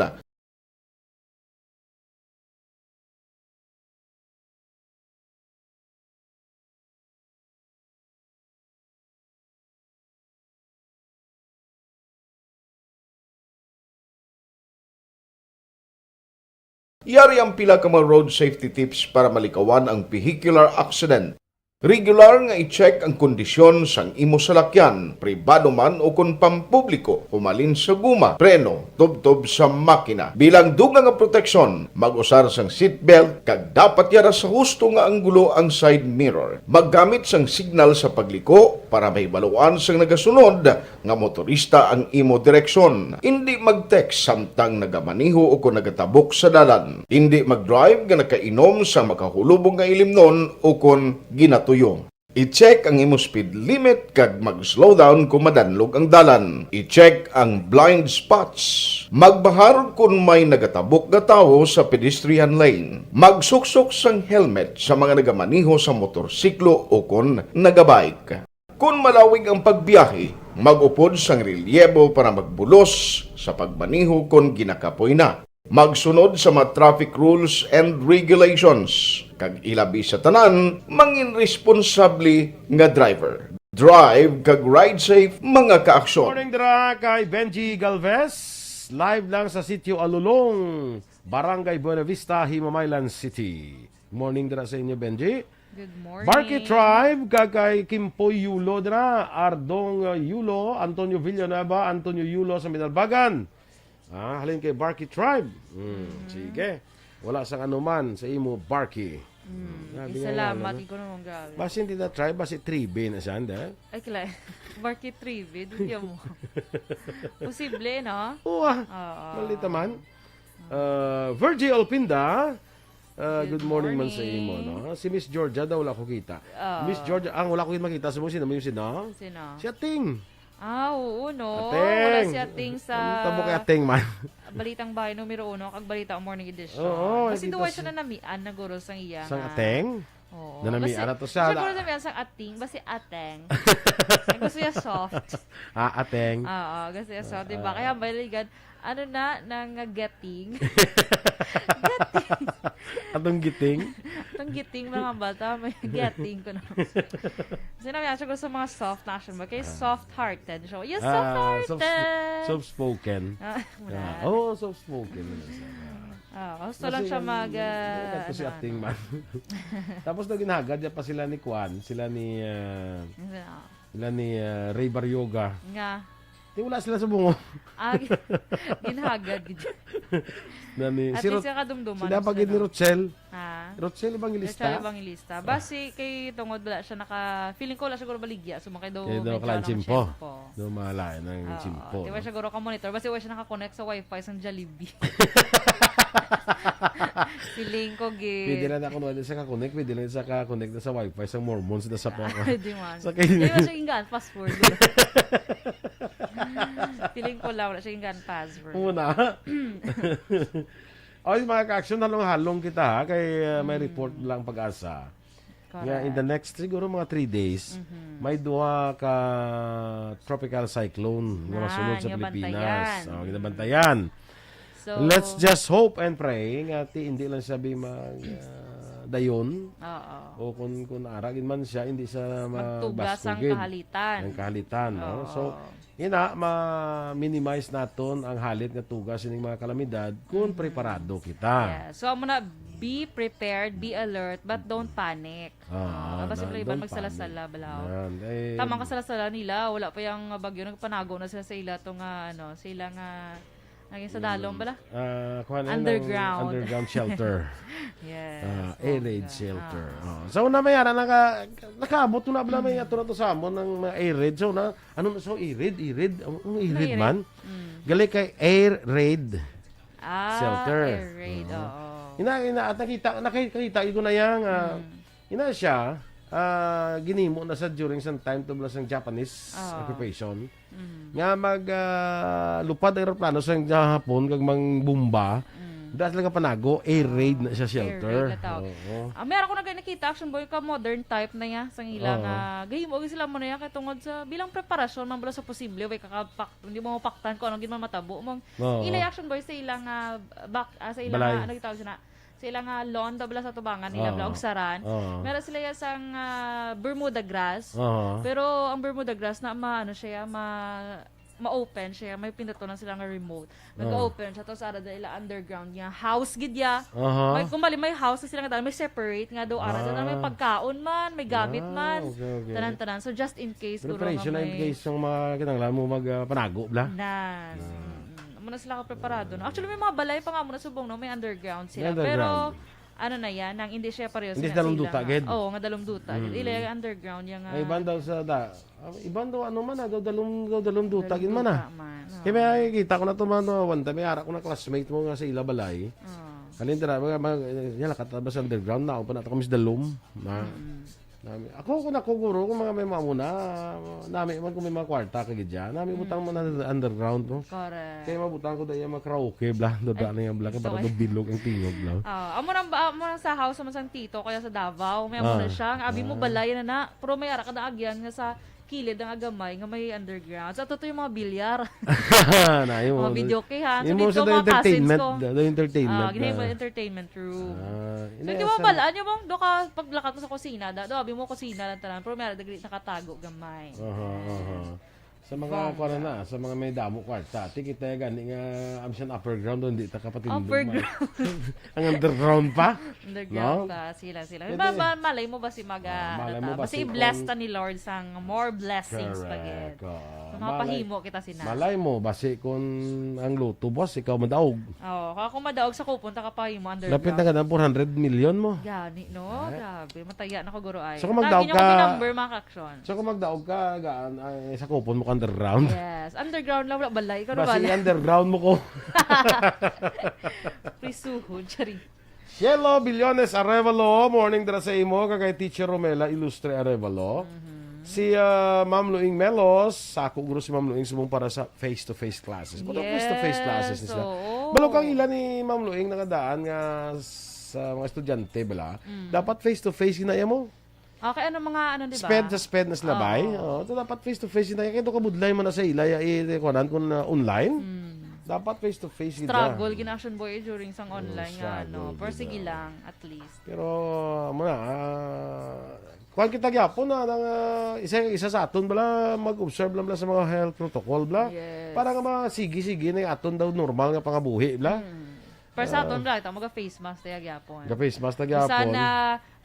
Yari ang pila ka mga road safety tips para malikawan ang vehicular accident. Regular nga i-check ang kondisyon sang imo salakyan, pribado man o kon pampubliko, humalin sa guma, preno, tubtob sa makina. Bilang dugang nga proteksyon, mag-usar sang seatbelt kag dapat yara sa husto nga anggulo ang side mirror. Maggamit sang signal sa pagliko para mahibaluan sang nagasunod nga motorista ang imo direksyon. Indi mag-text samtang nagamaneho o kon nagatabok sa dalan. Indi mag-drive nga nakainom sang makahulubong nga ilimnon o kon ginatuyo. I-check ang imo speed limit kag mag-slow down kon madanlog ang dalan. I-check ang blind spots. Magbahar kon may nagatabok nga tawo sa pedestrian lane. Magsuksok sang helmet sa mga nagamaneho sa motorsiklo o kon nagabike. Kon malawig ang pagbiyahe, mag-upod sang relyebo para magbulos sa pagmaneho kon ginakapoy na. Magsunod sa mga traffic rules and regulations, kag ilabi sa tanan, mangin responsable nga driver. Drive kag ride safe, mga kaaksyon. Morning dira kay Benji Galvez, live lang sa Sitio Alulong, Barangay Buenavista, Himamaylan City. Morning dira sa inyo, Benji. Good morning. Barky Tribe, kag kay Kimpoy Yulo dira, Ardong, uh, Yulo, Antonio Villanueva, Antonio Yulo sa Minalbagan. Ah, halin kay Barky Tribe. Hmm, sige. Wala sang anuman sa imo, Barky. Mm, salamat, ano? Ikaw naman, grabe. Basi hindi na Tribe, basi Tribe na siya, hindi? Ay, kila-, Barky Tribe, dunya mo. Posible, no? Oo, ah. Oo. Malita man. Uh, Virgie Alpinda, uh, good morning man sa imo, no? Si Miss Georgia daw wala ko kita. Ah. Miss Georgia, ang wala ko kita makita sa mo, sino mo yun, sino? Sino? Si Ating. Ah, oo, no? Ating. Wala si Ating sa Ang tabo kay Ating man. Balitang Bahay numero uno, kag Balita Morning Edition. Oo, Kasi dito duwa sa siya na namian na guro sang iya Sang nga. Ating? Oo. Nanamian Kasi na to siya. Siya guro namian sang Ating, basi Ateng. Ang gusto niya soft. Ah, Ateng. Oo, gusto niya soft, di ba? Ah. Kaya baligan, ano na, nang getting. Getting. Atong giting? Atong giting, mga bata, may getting ko na. Kasi namian siya gusto mga soft na action ba? Kay Ah. soft-hearted siya. Yes, Ah, soft-hearted. soft, soft-spoken. Ah, Ah, muna. Oo, soft-spoken na siya. Ah, gusto lang Kasi siya ang, mag, ah, ang, ang, ano, si Ating ano. man. Tapos na ginhagad niya pa sila ni Kwan, sila ni, ah, Sila. sila ni, ah, Ray Barrioga. Nga. Di wala sila sa bungo. Ah, gi-, ginhagad gid. Nani, At si least Rot-, kadumduman sila pa gid ni sila. Rochelle. Ah. Rochelle Evangelista. Rochelle Evangelista. Ah. Basi kay tungod wala siya naka, feeling ko wala siya guro baligya. So, makay daw Kay daw medyo kalang ano, tiyempo. Tiyempo. Daw malain ang Oo, tiyempo, di ba no? Siya guro ka-monitor? Basi wala siya naka-connect sa wifi sang Jollibee. Feeling ko, gi- Pwede lang ako, no, sa ka-connect, pwede lang sa ka-connect na sa wifi sang Mormons na sa Ah, pwede man. Sa kay- Di ba siya inggan password? Feeling ko lang, wala siya inggan password. Muna. Oy, mga ka-action, halong-halong kita, ha, kay, uh, may Mm. report lang Pag-asa. Nga, in the Correct. next, siguro, mga three days, Mhm. may duha ka tropical cyclone nga Ah, masunod sa nga Pilipinas. bantayan. Oh, Mm. ginabantayan. So, Let's just hope and pray nga ti hindi lang siya bi mag, ah, dayon. Oo. O kung, kung ara gid man siya, hindi siya Magtugas magbasko ang gid kahalitan. ang kahalitan, no? Oo. So, ina, ma-minimize naton ang halit nga tugas sining mga kalamidad kung Mm. preparado kita. Yeah. So, amo na, be prepared, be alert, but don't panic. Ah, Ah, basta na, sila iban don't magsala-sala, panic. Balaw. Yan, eh. Tama ang kasala-sala nila, wala pa yung bagyo, nagpanago na sila sa ila to nga, ano, sa ila nga, naging sa dalom, bala? Ah, kuha na yun, ang Underground. underground shelter. Yes, Ah, air raid bongga. Shelter. Ah. Oh. So, na may ara, naka-, nakaabot ko na bala may ato na to sa amon ng mga air raid. So, na, ano na, so, air raid, air raid, ang, ang air Ano raid air raid? man? Mm. Gali kay air raid. Ah, Shelter. Air raid, Oo. oo. Ina, ina, at nakita, nakita ko na yan, ah, Mm. ina siya, ah, ginimo na sa during sa time to sang Japanese Oo. occupation. Mm. Nga mag, ah, lupad ang eroplano sa Japon kag mang bomba, Mm. dahil sila panago, air raid na siya, Air shelter. raid na tawag. Oo. Ah, meron ko na gani nakita, Action Boy, ka modern type na ya, sang ila Oo. nga, gahimo gyud sila mo na ya, kay tungod sa, bilang preparasyon, man bala sa posible, way kakapak-, hindi mo mapaktan kung ano gid man matabo mo. Oo. Ila Action Boy sa ila nga bak-, ah, sa ila Balay. nga, ano gitawag siya na? Sa ila nga lawn daw bala sa tubangan nila, Oo. bala, ugsaran. Oo. Meron sila ya sang, ah, Bermuda grass. Oo. Pero ang Bermuda grass na ma-, ano siya, ma-, ma-open siya, may pinduto lang sila nga remote. Oo. Nag-open siya, tapos ara na ila underground niya. House gid ya. Aha. May, kumbali, may house na sila nga daan, may separate nga daw, ara na may Ah. pagkaon man, may gamit Ah, man. Okay, okay. Tanan-tanan. So, just in case, siguro Preparation nga na in may case ang mga kinahanglan mo mag, ah, panago, bla? Nas. Ah. Mm-mm. Amo na sila kapreparado, no? Actually, may mga balay pa nga amo na subong, no? May underground sila. May underground. Pero, ano na yan, nang hindi siya pareho Hindi sa dalom sila duta, nga. gid. Oo, nga dalom duta. Mm. Ila yung underground, yung, Ay, ah, iban daw sa da-, ah, iban daw, ano man, ah, daw dalom, daw dalom duta, Dalom gid man, ah. duta man, oo. Kaya may kita ko na to, man, no, one time, may ara ko na classmate mo nga sa ila balay. Oo. Halin tira, mga, mga, yan, nakataba sa underground, na, pa na to kami sa dalom, na. Mm. Nami, ako, kung ako, guro, kung mga may mga muna, nami man kung may mga kwarta ka gid dyan. Nami butang mo na underground, no? Correct. Kaya mabutang ko dahil mga karaoke, bla. Dada Ay, na yung bla, kaya so, para ay. Dubilog ang tingog, bla. Ah, amo nang ba, amo nang sa house naman sang tito, kaya sa Davao, may amo Ah. na siya. Ang abi mo Ah. balay na na, pero may ara ka na agyan nga sa kilid ang agamay nga may underground. Sa totoo yung mga bilyar. Na, yung Mga mga videoke, ha? Sa yung mga dito, sa mga cousins entertainment, ko. The, the entertainment Ah, ginawa na. Entertainment room. Ah, So, hindi, di ba, sa balaan niyo, mong, do ka, paglakat mo sa kusina, da, do, abi mo kusina lang tanan, pero meron dagli nakatago gamay. Aha, Yes. aha. Sa mga, Bongga. kuwan na, sa mga may damo kwarta, ti kita gani nga, am siya upper ground, hindi ta kapatindog Upper man. ground. Ang underground pa? Underground No? pa, sila, sila. Pwede. Ma-, ma-, malay mo ba si mag, Ah, ah, malay ano mo ta? ba Basta si i-bless kung ta ni Lord sang more blessings pa Correct. gid. Oo. So, Malay, makapahimo kita sina. malay mo, basi kung ang luto, boss, ikaw madaog. Oo, kung ako madaog sa kupon, ta kapahimo underground. Lapit na ka ng four hundred million mo. Gani, no? Eh? Grabe, mataya na ko, guro, ay. So, kung Tagi magdaog niyo kami ka, number, mga ka-action. so, kung magdaog ka, gaan, ay, sa kupon mo ka underground. Yes, underground lang, wala balay. Ikaw na Basi bala. underground mo ko. Prisuhon, charing. Cielo Billones Arevalo, morning dira sa imo, kag kay Teacher Romela Ilustre Arevalo. Mhm. Si, ah, Ma'am Luing Melos, sa ako guro si Ma'am Luing subong para sa face-to-face classes. Pero face-to-face classes Yes, ni sila. oo. Balo kang ila ni Ma'am Luing nakadaan nga sa mga estudyante, bala. Mm. Dapat face-to-face ginaya mo. Okay, ano mga, ano, di ba? Sped sa sped na sila, bay. Oo. Oo, so dapat face-to-face ginaya. Kaya ito kabudlay man na sa ila, ya, i-, kuwanan kung, ah, online. Mm. Dapat face-to-face gid na. Struggle gid na, Action Boy, eh, during sang Oo, online nga, struggle ano. Pero gid sige na. lang, at least. Pero, amo na, ah, kuwan kita gyapon na, nang, ah, isa, isa sa aton bala, mag-observe lang bala sa mga health protocol bala. Yes. Para nga masigi-sige na yung aton daw normal nga pangabuhi bala. Mm. Pero sa Ah. aton bala, ito, maga-face mask tayo gyapon. Ga-face mask ta Bisan gyapon. na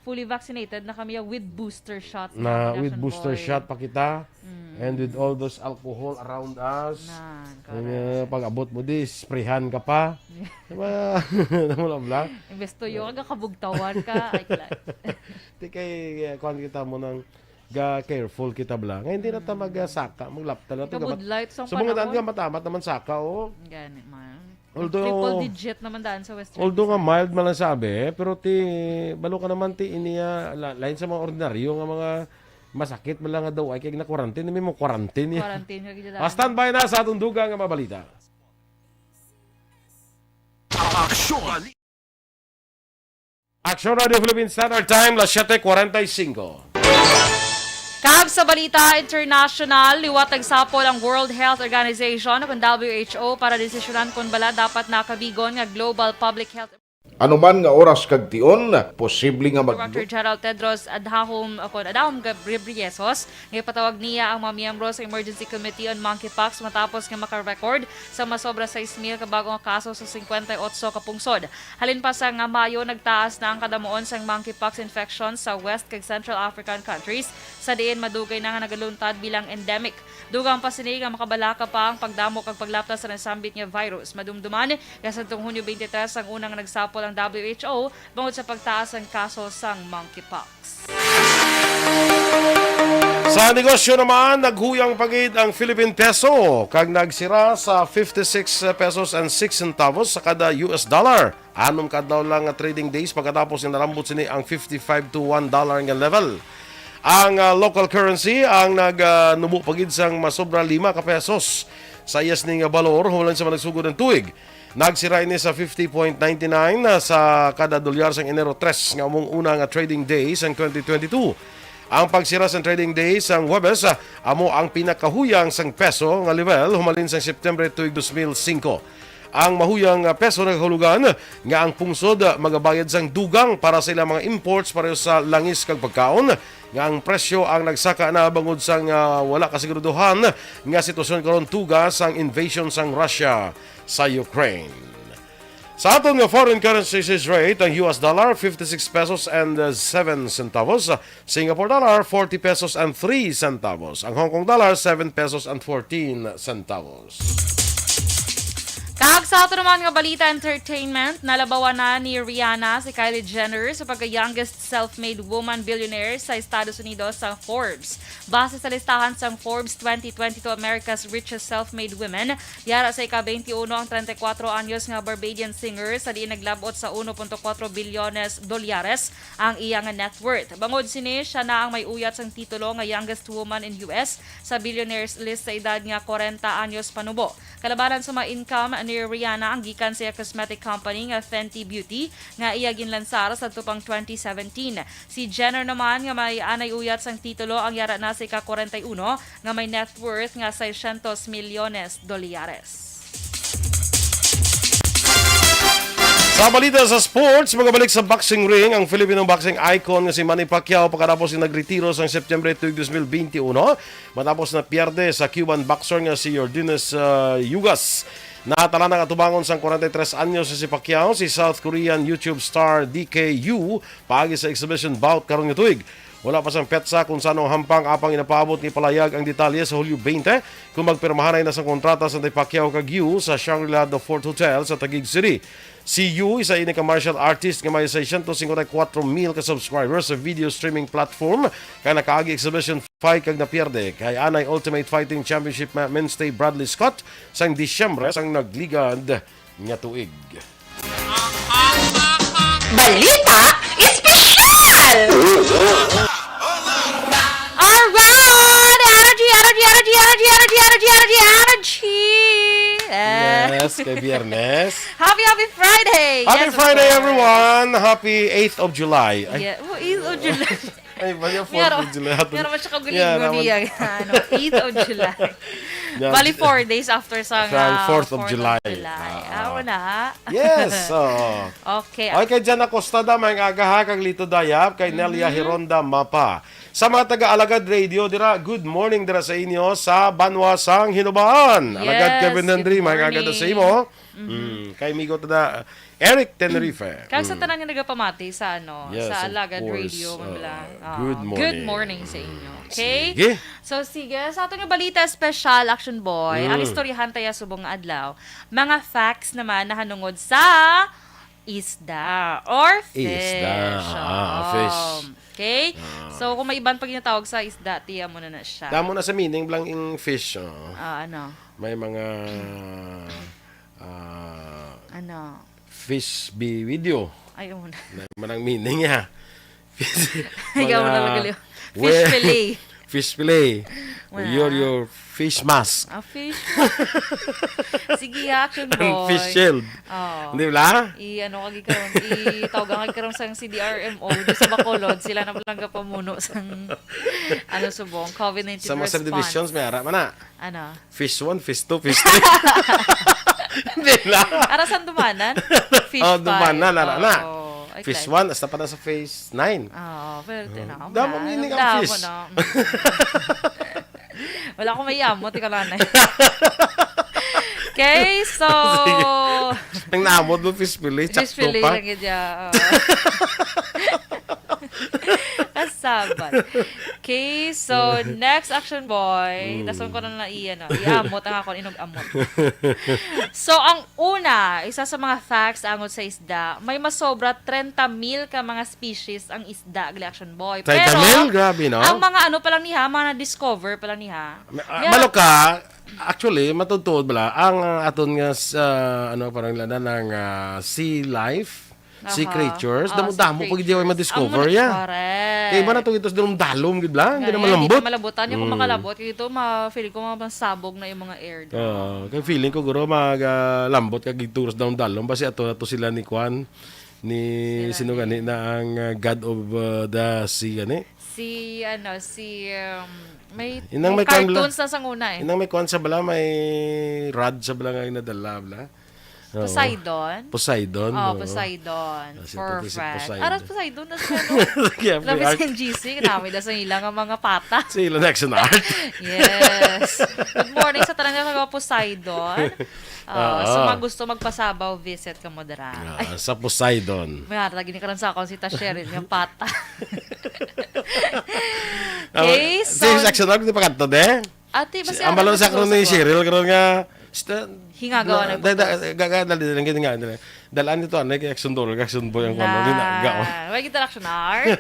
fully vaccinated na kami, ah, with booster shot na, na, with booster shot pa kita. Mm. And with all those alcohol around us. Nan, eh, correct. Pag-abot mo di, sprayhan ka pa. Diba? Wala, bla? Imbes tuyo ka, kabugtawan ka. Ay, kala. Di kay, eh, kuwan kita mo nang ga-careful kita, bla. Nga hindi na ta Mm. magsaka, maglapta na to. Ikaw, gamat-, Bud Light, sa subong nga daan panahon. Ka, matamat naman saka, oh. Gani man. Although, triple digit naman daan sa Western although nga Visayas. Mild man lang sabi, pero ti, balo ka naman ti, iniya, la-, lain sa mga ordinaryo nga mga masakit man lang nga daw, ay kay na-quarantine, may mo quarantine niya. Quarantine ka gid. Ah, standby na sa atong dugang nga mga balita. Aksyon! Action Radio Philippine Standard Time, las siete cuarenta y cinco. Kag sa balita international, liwat nagsapol ang World Health Organization o ang W H O para desisyonan kon bala dapat nakabigon nga global public health. Anuman nga oras kag tion, posible nga mag- Director General Tedros Adhanom, o kon Adhanom Ghebreyesus, nga ipatawag niya ang mga miyembro sa Emergency Committee on Monkeypox matapos nga maka-record sa masobra sais mil ka bag-o nga kaso sa singkwenta y otso ka pungsod. Halin pa sang Mayo, nagtaas na ang kadamuon sang monkeypox infection sa West kag Central African countries, sa diin madugay na nga nagaluntad bilang endemic. Dugang pa sini nga makabalaka pa ang pagdamo kag paglapta sa nasambit nga virus. Madumduman nga sa Hunyo twenty-three ang una nga nagsapol ang W H O bangod sa pagtaas sang kaso sang monkeypox. Sa negosyo naman, naghuyang pa gid ang Philippine peso kag nagsira sa fifty-six pesos and six centavos sa kada U S dollar. Anom ka adlaw lang nga trading days pagkatapos nga narambot sini ang fifty-five to one dollar nga level. Ang, ah, local currency ang nag, ah, nubo pa gid sang masobra lima ka pesos sa iya sini nga balor human sa mga nagsugod nga tuig. Nagsira ini sa fifty point nine nine sa kada dolyar sang Enero tres nga among una nga trading day sang twenty twenty-two. Ang pagsira sang trading day sang Huwebes, ah, amo ang pinakahuyang sang peso nga level humalin sang September tuig dos mil singko. Ang mahuyang, ah, peso nagahulugan nga ang pungsod, ah, magabayad sang dugang para sa ilang mga imports pareho sa langis kag pagkaon, nga ang presyo ang nagsaka na bangod sang, ah, wala kasiguraduhan nga sitwasyon karon tuga sang invasion sang Russia sa Ukraine. Sa aton nga foreign currencies rate, ang U S dollar, fifty-six pesos and, uh, seven centavos. Singapore dollar, forty pesos and three centavos. Ang Hong Kong dollar, seven pesos and fourteen centavos. Kag sa ato naman nga balita, entertainment, nalabawan na ni Rihanna si Kylie Jenner sa pagka-youngest self-made woman billionaire sa Estados Unidos sa Forbes. Base sa listahan sang Forbes twenty twenty-two America's Richest Self-Made Women, yara sa ika-twenty-one ang treinta y cuatro anyos nga Barbadian singer, sa diin naglab-ot sa uno punto kuwatro bilyones dolyares ang iya nga net worth. Bangod sini, siya na ang may uyat sang titulo nga youngest woman in U S sa billionaires list sa edad nga kwarenta anyos panubo. Kalabanan sa mga income ni Rihanna ang gikan sa iya cosmetic company nga Fenty Beauty, nga iya ginlansar sadto pang twenty seventeen. Si Jenner naman, nga may anay uyat sang titulo, ang yara na sa ika-kwarenta y uno, nga may net worth nga seiscientos milyones dolyares. Sa balita sa sports, magabalik sa boxing ring ang Filipino boxing icon nga si Manny Pacquiao pagkatapos nga nagretiro sang September tuig dos mil benti uno, matapos na pierde sa Cuban boxer nga si Yordenis, ah, Ugas. Natala na atubangon sang kwarenta y tres anyos si Pacquiao si South Korean YouTube star D K U paagi sa exhibition bout karon nga tuig. Wala pa sang petsa kung sano ang hampang apang ginapaabot nga ipalayag ang detalye sa Hulyo twenty kung magpirmahanay na sang kontrata sa Pacquiao kag Yu sa Shangri-La The Fort Hotel sa Taguig City. Si Yu, isa ini ka martial artist nga may seiscientos cincuenta y cuatro mil ka subscribers sa video streaming platform, kay nakaagi exhibition fight kag napierde kay anay Ultimate Fighting Championship ma-, mainstay Bradley Scott sang Disyembre sang nagligad nga tuig. Balita Espesyal! Alright! Energy, energy, energy! Eh. Yes, kay Biyernes. Happy, happy Friday! Happy Yes, of Friday, course. everyone! Happy eighth of July. Ay. Yeah, oh, eighth of July. Ay, bali ang fourth Meron, of July. Ato meron man siya kaugalingon Yeah, naman. niya, ano, eighth of July. Yeah. Bali, four days after sa Sa nga fourth of fourth of July. July. Ah, Ah, wala. Yes, oo. Okay. Okay, kay Jan Acosta da, may aga ha, kag Lito Dayap, kay Nelia Mhm. Hironda Mapa. Sa mga taga Alagad Radio dira, good morning dira sa inyo sa Banwa sang Hinubaan. Alagad Yes, Kevin Henry, good may aga da sa morning. imo. Mm, kay Migo Tada, Eric Tenerife. Kag sa tanan nga nagapamati sa, ano, Yes, sa of Alagad course. Radio, man bala. Ah, Ah, good good morning. morning sa inyo. Okay? Sige. So, sige, sa ato nga balita special, Action Boy, ang Mm. istoryahan taya subong nga adlaw, mga facts naman nahanungod sa isda or fish. Isda. Ah, Oo. fish. Okay? Ah. So, kung may iban pa ginatawag sa isda, tiya mo na na siya. Damo na sa meaning lang ing fish, oh. Ah, ano? May mga, ah, Ano? fish bi video. Ay, una. Na manang meaning, ya. Fish, Ikaw mga na lang, Leo. Fish where fillet. Fish fillet. Wala. Your, your fish mask. Ah, fish. Sige, Action Ang Boy. fish shield. Oh. Di ba? I-, ano ka gikaroon, itawag ka gikaroon sa C D R M O, di sa Bacolod, sila na lang gapamuno sang, ano, subong, COVID nineteen Sa mga response. subdivisions, may ara man na. Ano? Fish one, fish two, fish three. Hindi na. Ara sa Dumanan? Fish Oh, Dumanan, five. ara na. Oo. Ay, Fish klaro. one, hasta pa na sa phase nine. Oo, pero Oh, tinaw mo damo na. meaning ang Damo fish. na. Mm. Wala akong may amot, ikaw lang na. Okay, so Sige. Ang naamot mo, fish fillet, fish sakto fillet pa. lang yun, yeah. Oo. Kasabat. Okay, so next, Action Boy. Mm. Dason ko na na iya, no? Iamot ang akon, inog-amot. So, ang una, isa sa mga facts angot sa isda, may masobra trenta mil ka mga species ang isda, gali, Action Boy. Trenta mil? Pero, Grabe, no? ang mga ano pa lang niha, mga na-discover pa lang niha. Ma-, ah, Nga, malo ka, actually, matutuod bala, ang, ah, aton nga sa, ano, parang nila na, ng, ah, sea life, sea Aha. creatures, Oh, sea damo-damo pa gid creatures. Yung ma-discover, Ang yeah. correct. Kay iba na to, ito sa dalom-dalom, gid bala, hindi Nga, na hindi malambot. na malambot. Tanya kung Mm. makalabot, kay ito, ma-, feeling ko, masabog na yung mga air. Oo, kay feeling ko, guro, mag, ah, lambot ka gid to sa dalom-dalom. Basi ato na to sila ni Kwan, ni Sila sino ni gani na ang, ah, God of, ah, the Sea gani? Si, ano, si, um, may, Inang may may kwan bala. cartoons na sang una eh. Inang may kwan sa bala, may rod sa bala nga nadala, bala. Oo. Poseidon? Poseidon, Oh, oo. Poseidon. Ah, si For Tito si friend. Poseidon. Aras Poseidon, nas ano? Kaya Grabe po, si N G C, kinamay na sa ila nga mga pata. Sa ila na action art. Yes. Good morning sa tanan nga taga Poseidon. Ah, Oo. sa mga gusto magpasabaw, visit ka mo dira. Ah, Ay. sa Poseidon. May harta, gini karon sa akon si Ta Cheryl nga pata. Ah, Okay, si so action art, di pa kanto, de? Ate, Si, basi ang balon ano sa sa karon ni sa Cheryl, karon nga, sta-, Hingaga na, na, da, da, nagbukas. ga, ga, dali, dali, dali, dali. Dalaan nito, ano, kay Action Doll, kay Action Boy, ang ano, Na, ginagawa. May kita Action Art.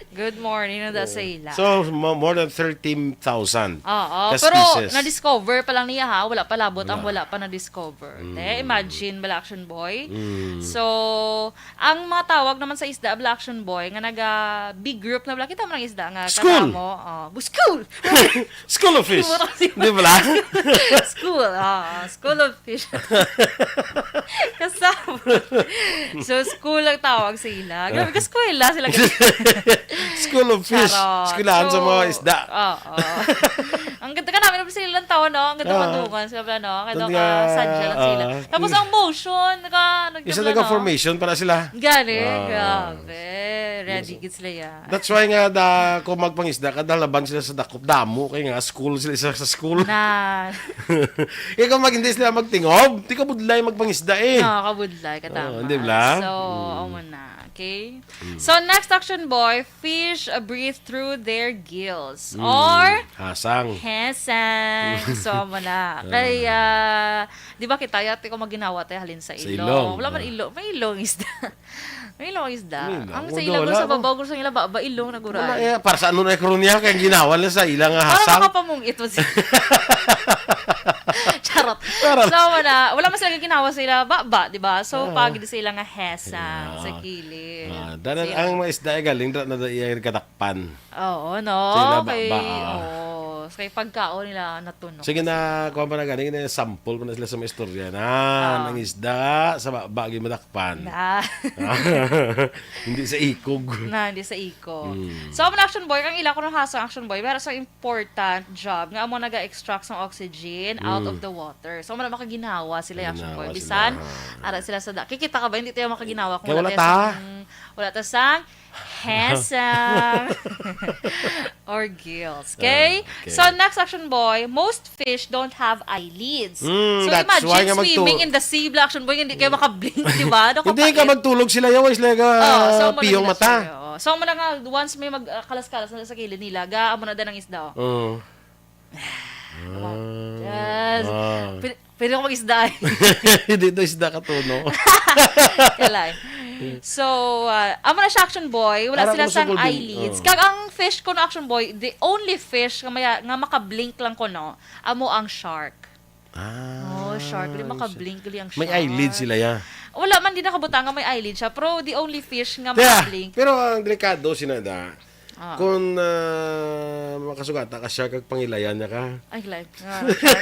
Good morning, nanda sa ila. So, mo-, more than thirteen thousand Oo, ka pero species. na-discover pa lang niya, ha? Wala pa labot ang Wala. wala pa na-discover. Mm. Te, imagine, bala, Action Boy. Mm. So, ang mga tawag naman sa isda, bala, Action Boy, nga naga big group na, bala, kita mo ng isda nga School. katamo. Oh, bu-, school! School of Fish. Mura si Di ba? School, ah, School of Fish. Kasama. So, school ang tawag sa ila. Grabe, kaskwela sila. School of Fish. Charot. Eskwelahan sa So, mga isda. Oo. Ang ganda ka namin, sila lang tao, no? Ang ganda Ah. madungan sila, no? Ang ganda Tanda, ka, sadya lang sila. ah, Tapos ang motion, naka, ano, Isa nagkabla, taga no? formation para sila. Gani, Ah. grabe. Ready Yes. gid sila yan. That's why nga, da, kung magpangisda ka, dalaban sila sa dakop, damo, kay nga, school sila, isa sa school. Na. Eh, kung mag-, hindi sila magtingob, di ka budlay magpangisda eh. No, kabudlay, katama. Oo, di ba? So, Mm. amo na, okay? Mm. So, next Action Boy, fish, uh, breathe through their gills. Mm. Or Hasang. Hesang. So, amo na. Ah. Kaya, di ba kita, yati ko maginawa tayo halin sa Sa ilong. ilong. Wala man Ah. ilong. May ilong isda. May ilong isda. May ilong. Ang sa Wala, ilong, wala sa ako. babaw, sa ila, ba, ba, ilong na Wala, guray. eh, para sa ano na yung niya, kaya ginawa na sa ila nga Para hasang. makapamungit mo siya. Charot. Charot. So, wala. Wala man sila ginawa sa ila, ba, ba, di ba? So, Ah. pag di sa ila nga hesang, Yeah. sa kilid. Ah, danan Sila. ang mga isda ay galing, da, na, da, iya kadakpan. Oo, no? Sila ba, Okay. ba, ah. Oo. So, kay pagkaon nila, natunok Sige sila. na, kuha pa na galing, na sample mo na sila sa mga istorya na Ah. ang isda, sa ba, ba, gimadakpan. Na. Hindi sa ikog. Na, hindi sa ikog. Mm. So, ang Action Boy, ang ila ko ng hasang Action Boy, pero sa important job, nga amo naga-extract sa oxygen out Mm. of the water. So, wala makaginawa sila, Action Ginawa Boy. sila. Bisan, ara sila sa da-, kikita ka ba, hindi tayo makaginawa kung Kaya wala wala tayo ta. sang, wala ta sang Handsome. Or gills. Okay? Ah, okay. So, next action, boy, most fish don't have eyelids. Mm, So, that's why imagine nga magtu- swimming in the sea, bla, action, boy, hindi kayo makablink, di ba? Ano Hindi ka kapait? magtulog sila, yaw, sila ga Oh, so, amo na piyong nila mata. siya, oh. So, amo na nga, once may mag-, ah, kalas-kalas na sa kilid nila, ga, amo na din ang isda, oh. Oh. Yes. Ah. Pwede, pwede ko mag-isda, eh. Hindi to isda ka to, no? Kalay. So, ah, amo na siya, action boy. Wala Para sila kung sa sang golden, eyelids. oh. Kag ang fish ko, no, action boy, the only fish nga, maya, nga makablink lang ko, no, amo ang shark. Ah, Oh, shark. Dili isa. makablink, gali ang shark. May eyelid sila, ya. Wala man din nakabutang nga may eyelid siya, pero the only fish nga Yeah, makablink. Pero ang delikado, sinada, Ah. kung ah, makasugata ka siya, kag pangilayan niya ka. Ay, like, ah, shark.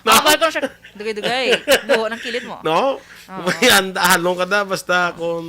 Bawal ko siya. Dugay-dugay. Buho ng kilid mo. No? Oo. May anda, halong ka na, basta kung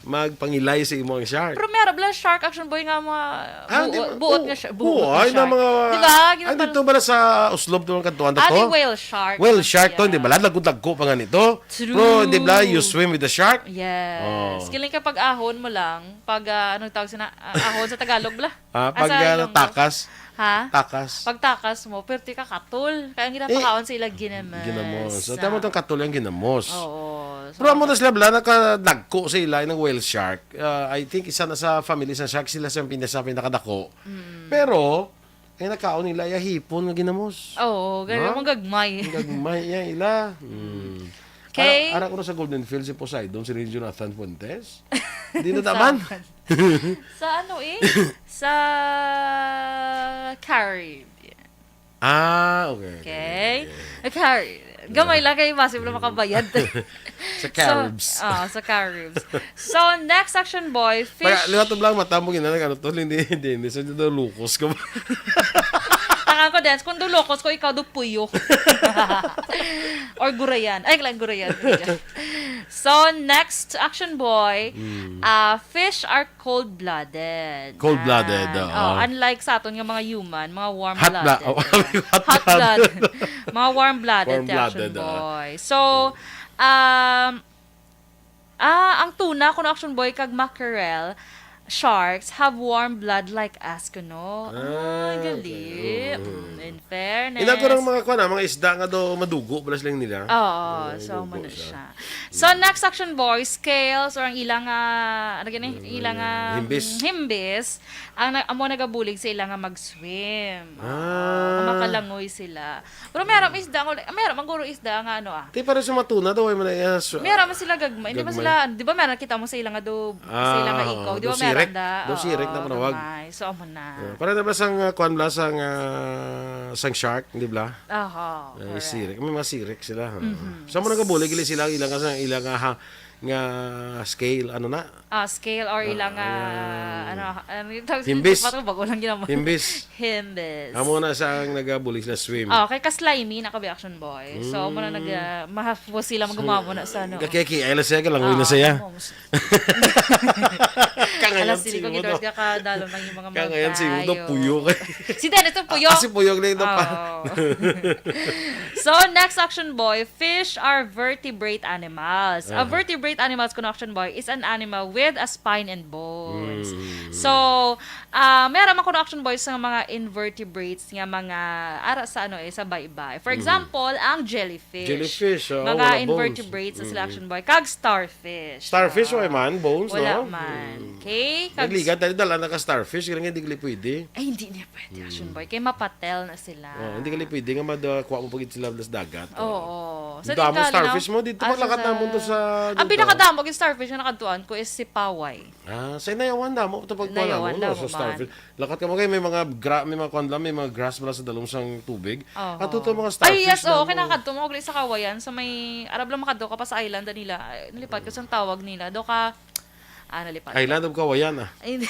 magpangilay sa imo ang shark. Pero meron bala shark, action boy, nga mga Ah, di buo- ba? buot Oo. nga siya. Oo, Buot nga ay, siya. na mga, Di ba? Gina- ah, dito ba na sa Oslob naman kadtuan na Ah, to? di whale shark. Whale shark to, Yeah. di ba? Lagod-lagko pa nga nito. True. Pero, di ba, you swim with the shark? Yes. Oh. Kiling ka pag ahon mo lang, pag ah, ano tawag sila, ah, ahon sa Tagalog bala. Ah, Ah, pag sa ah, Ilonggo. takas, Ha? takas. Pag takas mo, perti ka katol. Kaya ang ginapakaon sa ila ginamos. Ginamos. So, Ah. tamo tong katol yung ginamos. Oo. So, Pero amo na sila, bala, nakadagko sa ila ng whale shark. Ah, I think isa na sa family sa shark, sila sa pinasa pinakadako. Mm. Pero, ay nakaon nila, ay hipon nga ginamos. Oo, ganun No? mong gagmay. Ang gagmay niya ila. Mm. Okay. Ara, ara ko na sa Golden Field si Poseidon, si Rey Jonathan Fuentes. Hindi na Sa- taman. Sa ano eh? Sa Caribbean. Ah, okay. Okay? Caribbean. Gamay lang kayo, possible na makabayad. Sa Caribs. So, ah, sa Caribs. So, next action boy, fish. Kaya, liwat lang mata mo, ginanag ano to, hindi, hindi, hindi. So, daw lukos ka ba? Tangan ko, Dance, kung daw lukos ko, ikaw daw puyo. Or gurayan. Ay, lang gurayan. So, next action boy, Mm. ah, fish are cold-blooded. Cold-blooded, Yan. Oo. Oh, unlike sa aton nga mga human, mga warm-blooded. Hot bla-, oh, hot Hot-blooded. blooded. Mga warm-blooded, Warm-blooded, action ah. Boy. So, um, ah, ang tuna, kuno action boy, kag mackerel, sharks have warm blood like us, kuno. Ah, Ah, gali. okay. Mm, in fairness. Ina ko ng mga kwan, ah, mga isda nga do madugo, balas lang nila. Oo, Ay, so dugo amo na siya. siya. So, next action boy, scales or ang ilang, ah, ano gani? Ilang, ah, Himbis. himbis. Ang na- amo nagabulig sa ilang nga mag-swim. Ah. Ang makalangoy sila. Pero meron isda, nga- meron man guro isda nga ano ah. Ti, para sa matuna daw, ay man na, yes. Meron man sila gagmay. Hindi man Gagmay. Sila, di ba meron kita mo sa ilang nga do, sa ilang nga Ah, ikaw. Di do ba sirik. meron da? Do sirik na Oo, panawag. Gagmay. So, amo na. Ah, para na ba sang, ah, kwan bala, sang, ah, sang shark, di ba? Aha, Ay, correct. sirik. May mga sirik sila. Mhm. Sa mga nagabulig, gali sila, ilang nga, ilang nga, ha, nga scale, ano na? Ah, scale or ilang, ah, Ah, ano, ano yung tawag Himbis. Bago lang ginawa. Himbis. Himbis. Amo na sa ang nagabulig sila swim. Ah, kay ka-slimy na kabi action boy. So, amo na nag, ah, mahapos sila magumamo na sa ano. Kaya kaya lang siya, kalangoy na Ah, siya. oo, mas- Kangayan Alas, hindi ko simo, gidawat no? ka kadalo ng yung mga Kangayan simo, tayo. Puyo. Si Dennis ang puyo. Ah, si Puyo, na ito pa. Oo. So, next action boy, fish are vertebrate animals. A Ah. vertebrate animals, kuno action boy, is an animal with a spine and bones. Mm. So, ah, meron man kuno action boy sa mga invertebrates nga mga ara sa ano eh, sa baybay. For Mm. example, ang jellyfish. Jellyfish, oh, Mga wala bones. invertebrates sa sila Mm. action boy. Kag starfish. Starfish, Ah. Wala man, bones, Wala no? man. Mm. Okay? Kag Nagligat tayo, dala na ka starfish, kaya hindi gali pwede. Ay, hindi niya pwede, action boy. Kay mapatel na sila. Oh, hindi gali pwede nga madakuha mo pagit sila sa dagat. Oo. Damo di ka, starfish no? mo, dito Ah, paglakat sa- namon to sa, Ang dito. pinakadamo yung starfish na nakadtuan ko is si Paway. Ah, sa Nayawan, damo ito pagkuha Nayawan, namon, no? damo Sa man. starfish. Lakat ka mo kayo, may mga gra, may mga kwan lang, may mga grass pala sa dalom sang tubig. Oo. At ito mga starfish Ay, yes, oo. damo. Kinakadto mo, sa Kawayan, sa may, arab lang makadto ka pa sa island nila. Ay, nalipat ko sa tawag nila. Do ka, ah, nalipat. Island of Kawayan, ah. Ay, hindi.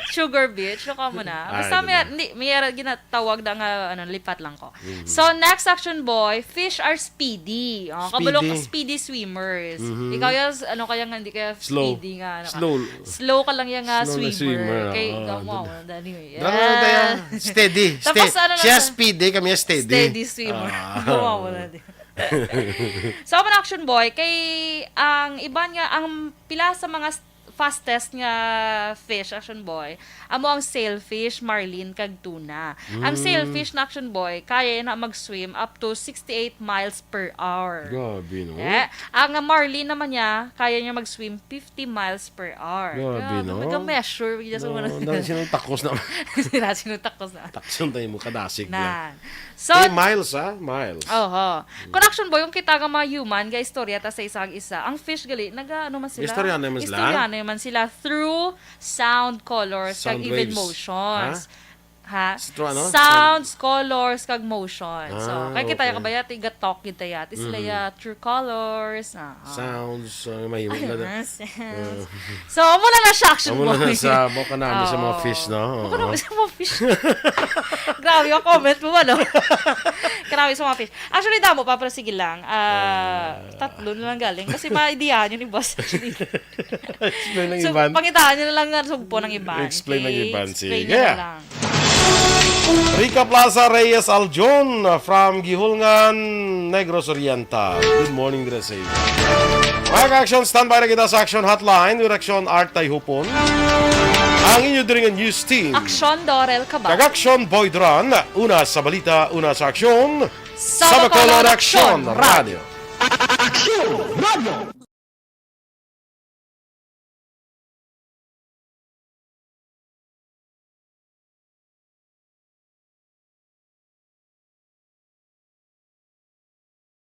Sugar Beach, no, ka mo na. Ay, Basta may, diba? hindi, may ara-, ginatawag na nga, ano, lipat lang ko. Mm. So, next action boy, fish are speedy. Oh, kabalo ka, Speedy. Speedy swimmers. Mhm. Ikaw yung, ano, kaya nga, hindi kaya Slow. Speedy nga, ano, ka. Slow. Slow ka lang yung nga Slow na swimmer. Swimmer, Kay, oo, ikaw mo, dun. ano, dali. Drama na tayo. Steady. Tapos Steady. ano lang Siya siya? Speedy, kami steady. Steady swimmer. Ah. Gawa mo na din. So, amo na, Action Boy, kay ang iban nga, ang pila sa mga s-, fastest nga fish, Action Boy, amo ang sailfish, marlin, kag tuna. Ang Mm. sailfish na, Action Boy, kaya na mag-swim up to sixty-eight miles per hour. Grabe, no? Eh, ang marlin naman niya, kaya niya mag-swim fifty miles per hour. Grabe, Grabe, no? Mega-measure, yun sa No, mga dahil sinong takos na. Sila sinong takos na. Takson tayo mo, kadasig na. Na. So, Eh, miles, ha? Miles. Oho. Kung, Action Boy, yung kita nga mga human, ga istorya ta sa isa ang isa. Ang fish gali, naga, ano man sila? Istorya naman sila? Istorya naman sila through sound, colors, kag Sound even waves. motions. Ha? Through ano? Sounds, colors, kag motions. So, Ah, kay kita okay. yung kabaya, tiga talk gid ta ya. Ti sila Mhm. ya, through colors. Ah, ah. Sounds, uh, may Ah, sounds. Uh, So, muna na siya, Action Amo na Boy. sa, mo ka namin sa mga Oo. fish, no? Mo ka namin Oo. sa mga fish. Grabe, yung comment mo, ano? Grabe sa mga fish. Actually, damo pa, pero sige lang. Ah, Ah. tatlo na lang galing. Kasi maidiyahan yun ni boss, actually. Explain ng So, iban. pangitaan nyo na lang nga sugpo ng iban. Explain ng Okay, iban, explain sige. nyo na lang. Rica Plaza Reyes Aljon, uh, from Guihulngan, Negros Oriental. Good morning, dira sa iyo. Mga ka-action, standby na kita sa Action Hotline. Direksyon, Art Tayhupon. Ang inyo diri nga news team. Action, Dorel Cabal. Kag Action, Boy Duran. Una sa balita, una sa aksyon. Sa Bacolod, Bacolod, Action Action Radio. Radio. Action Radio.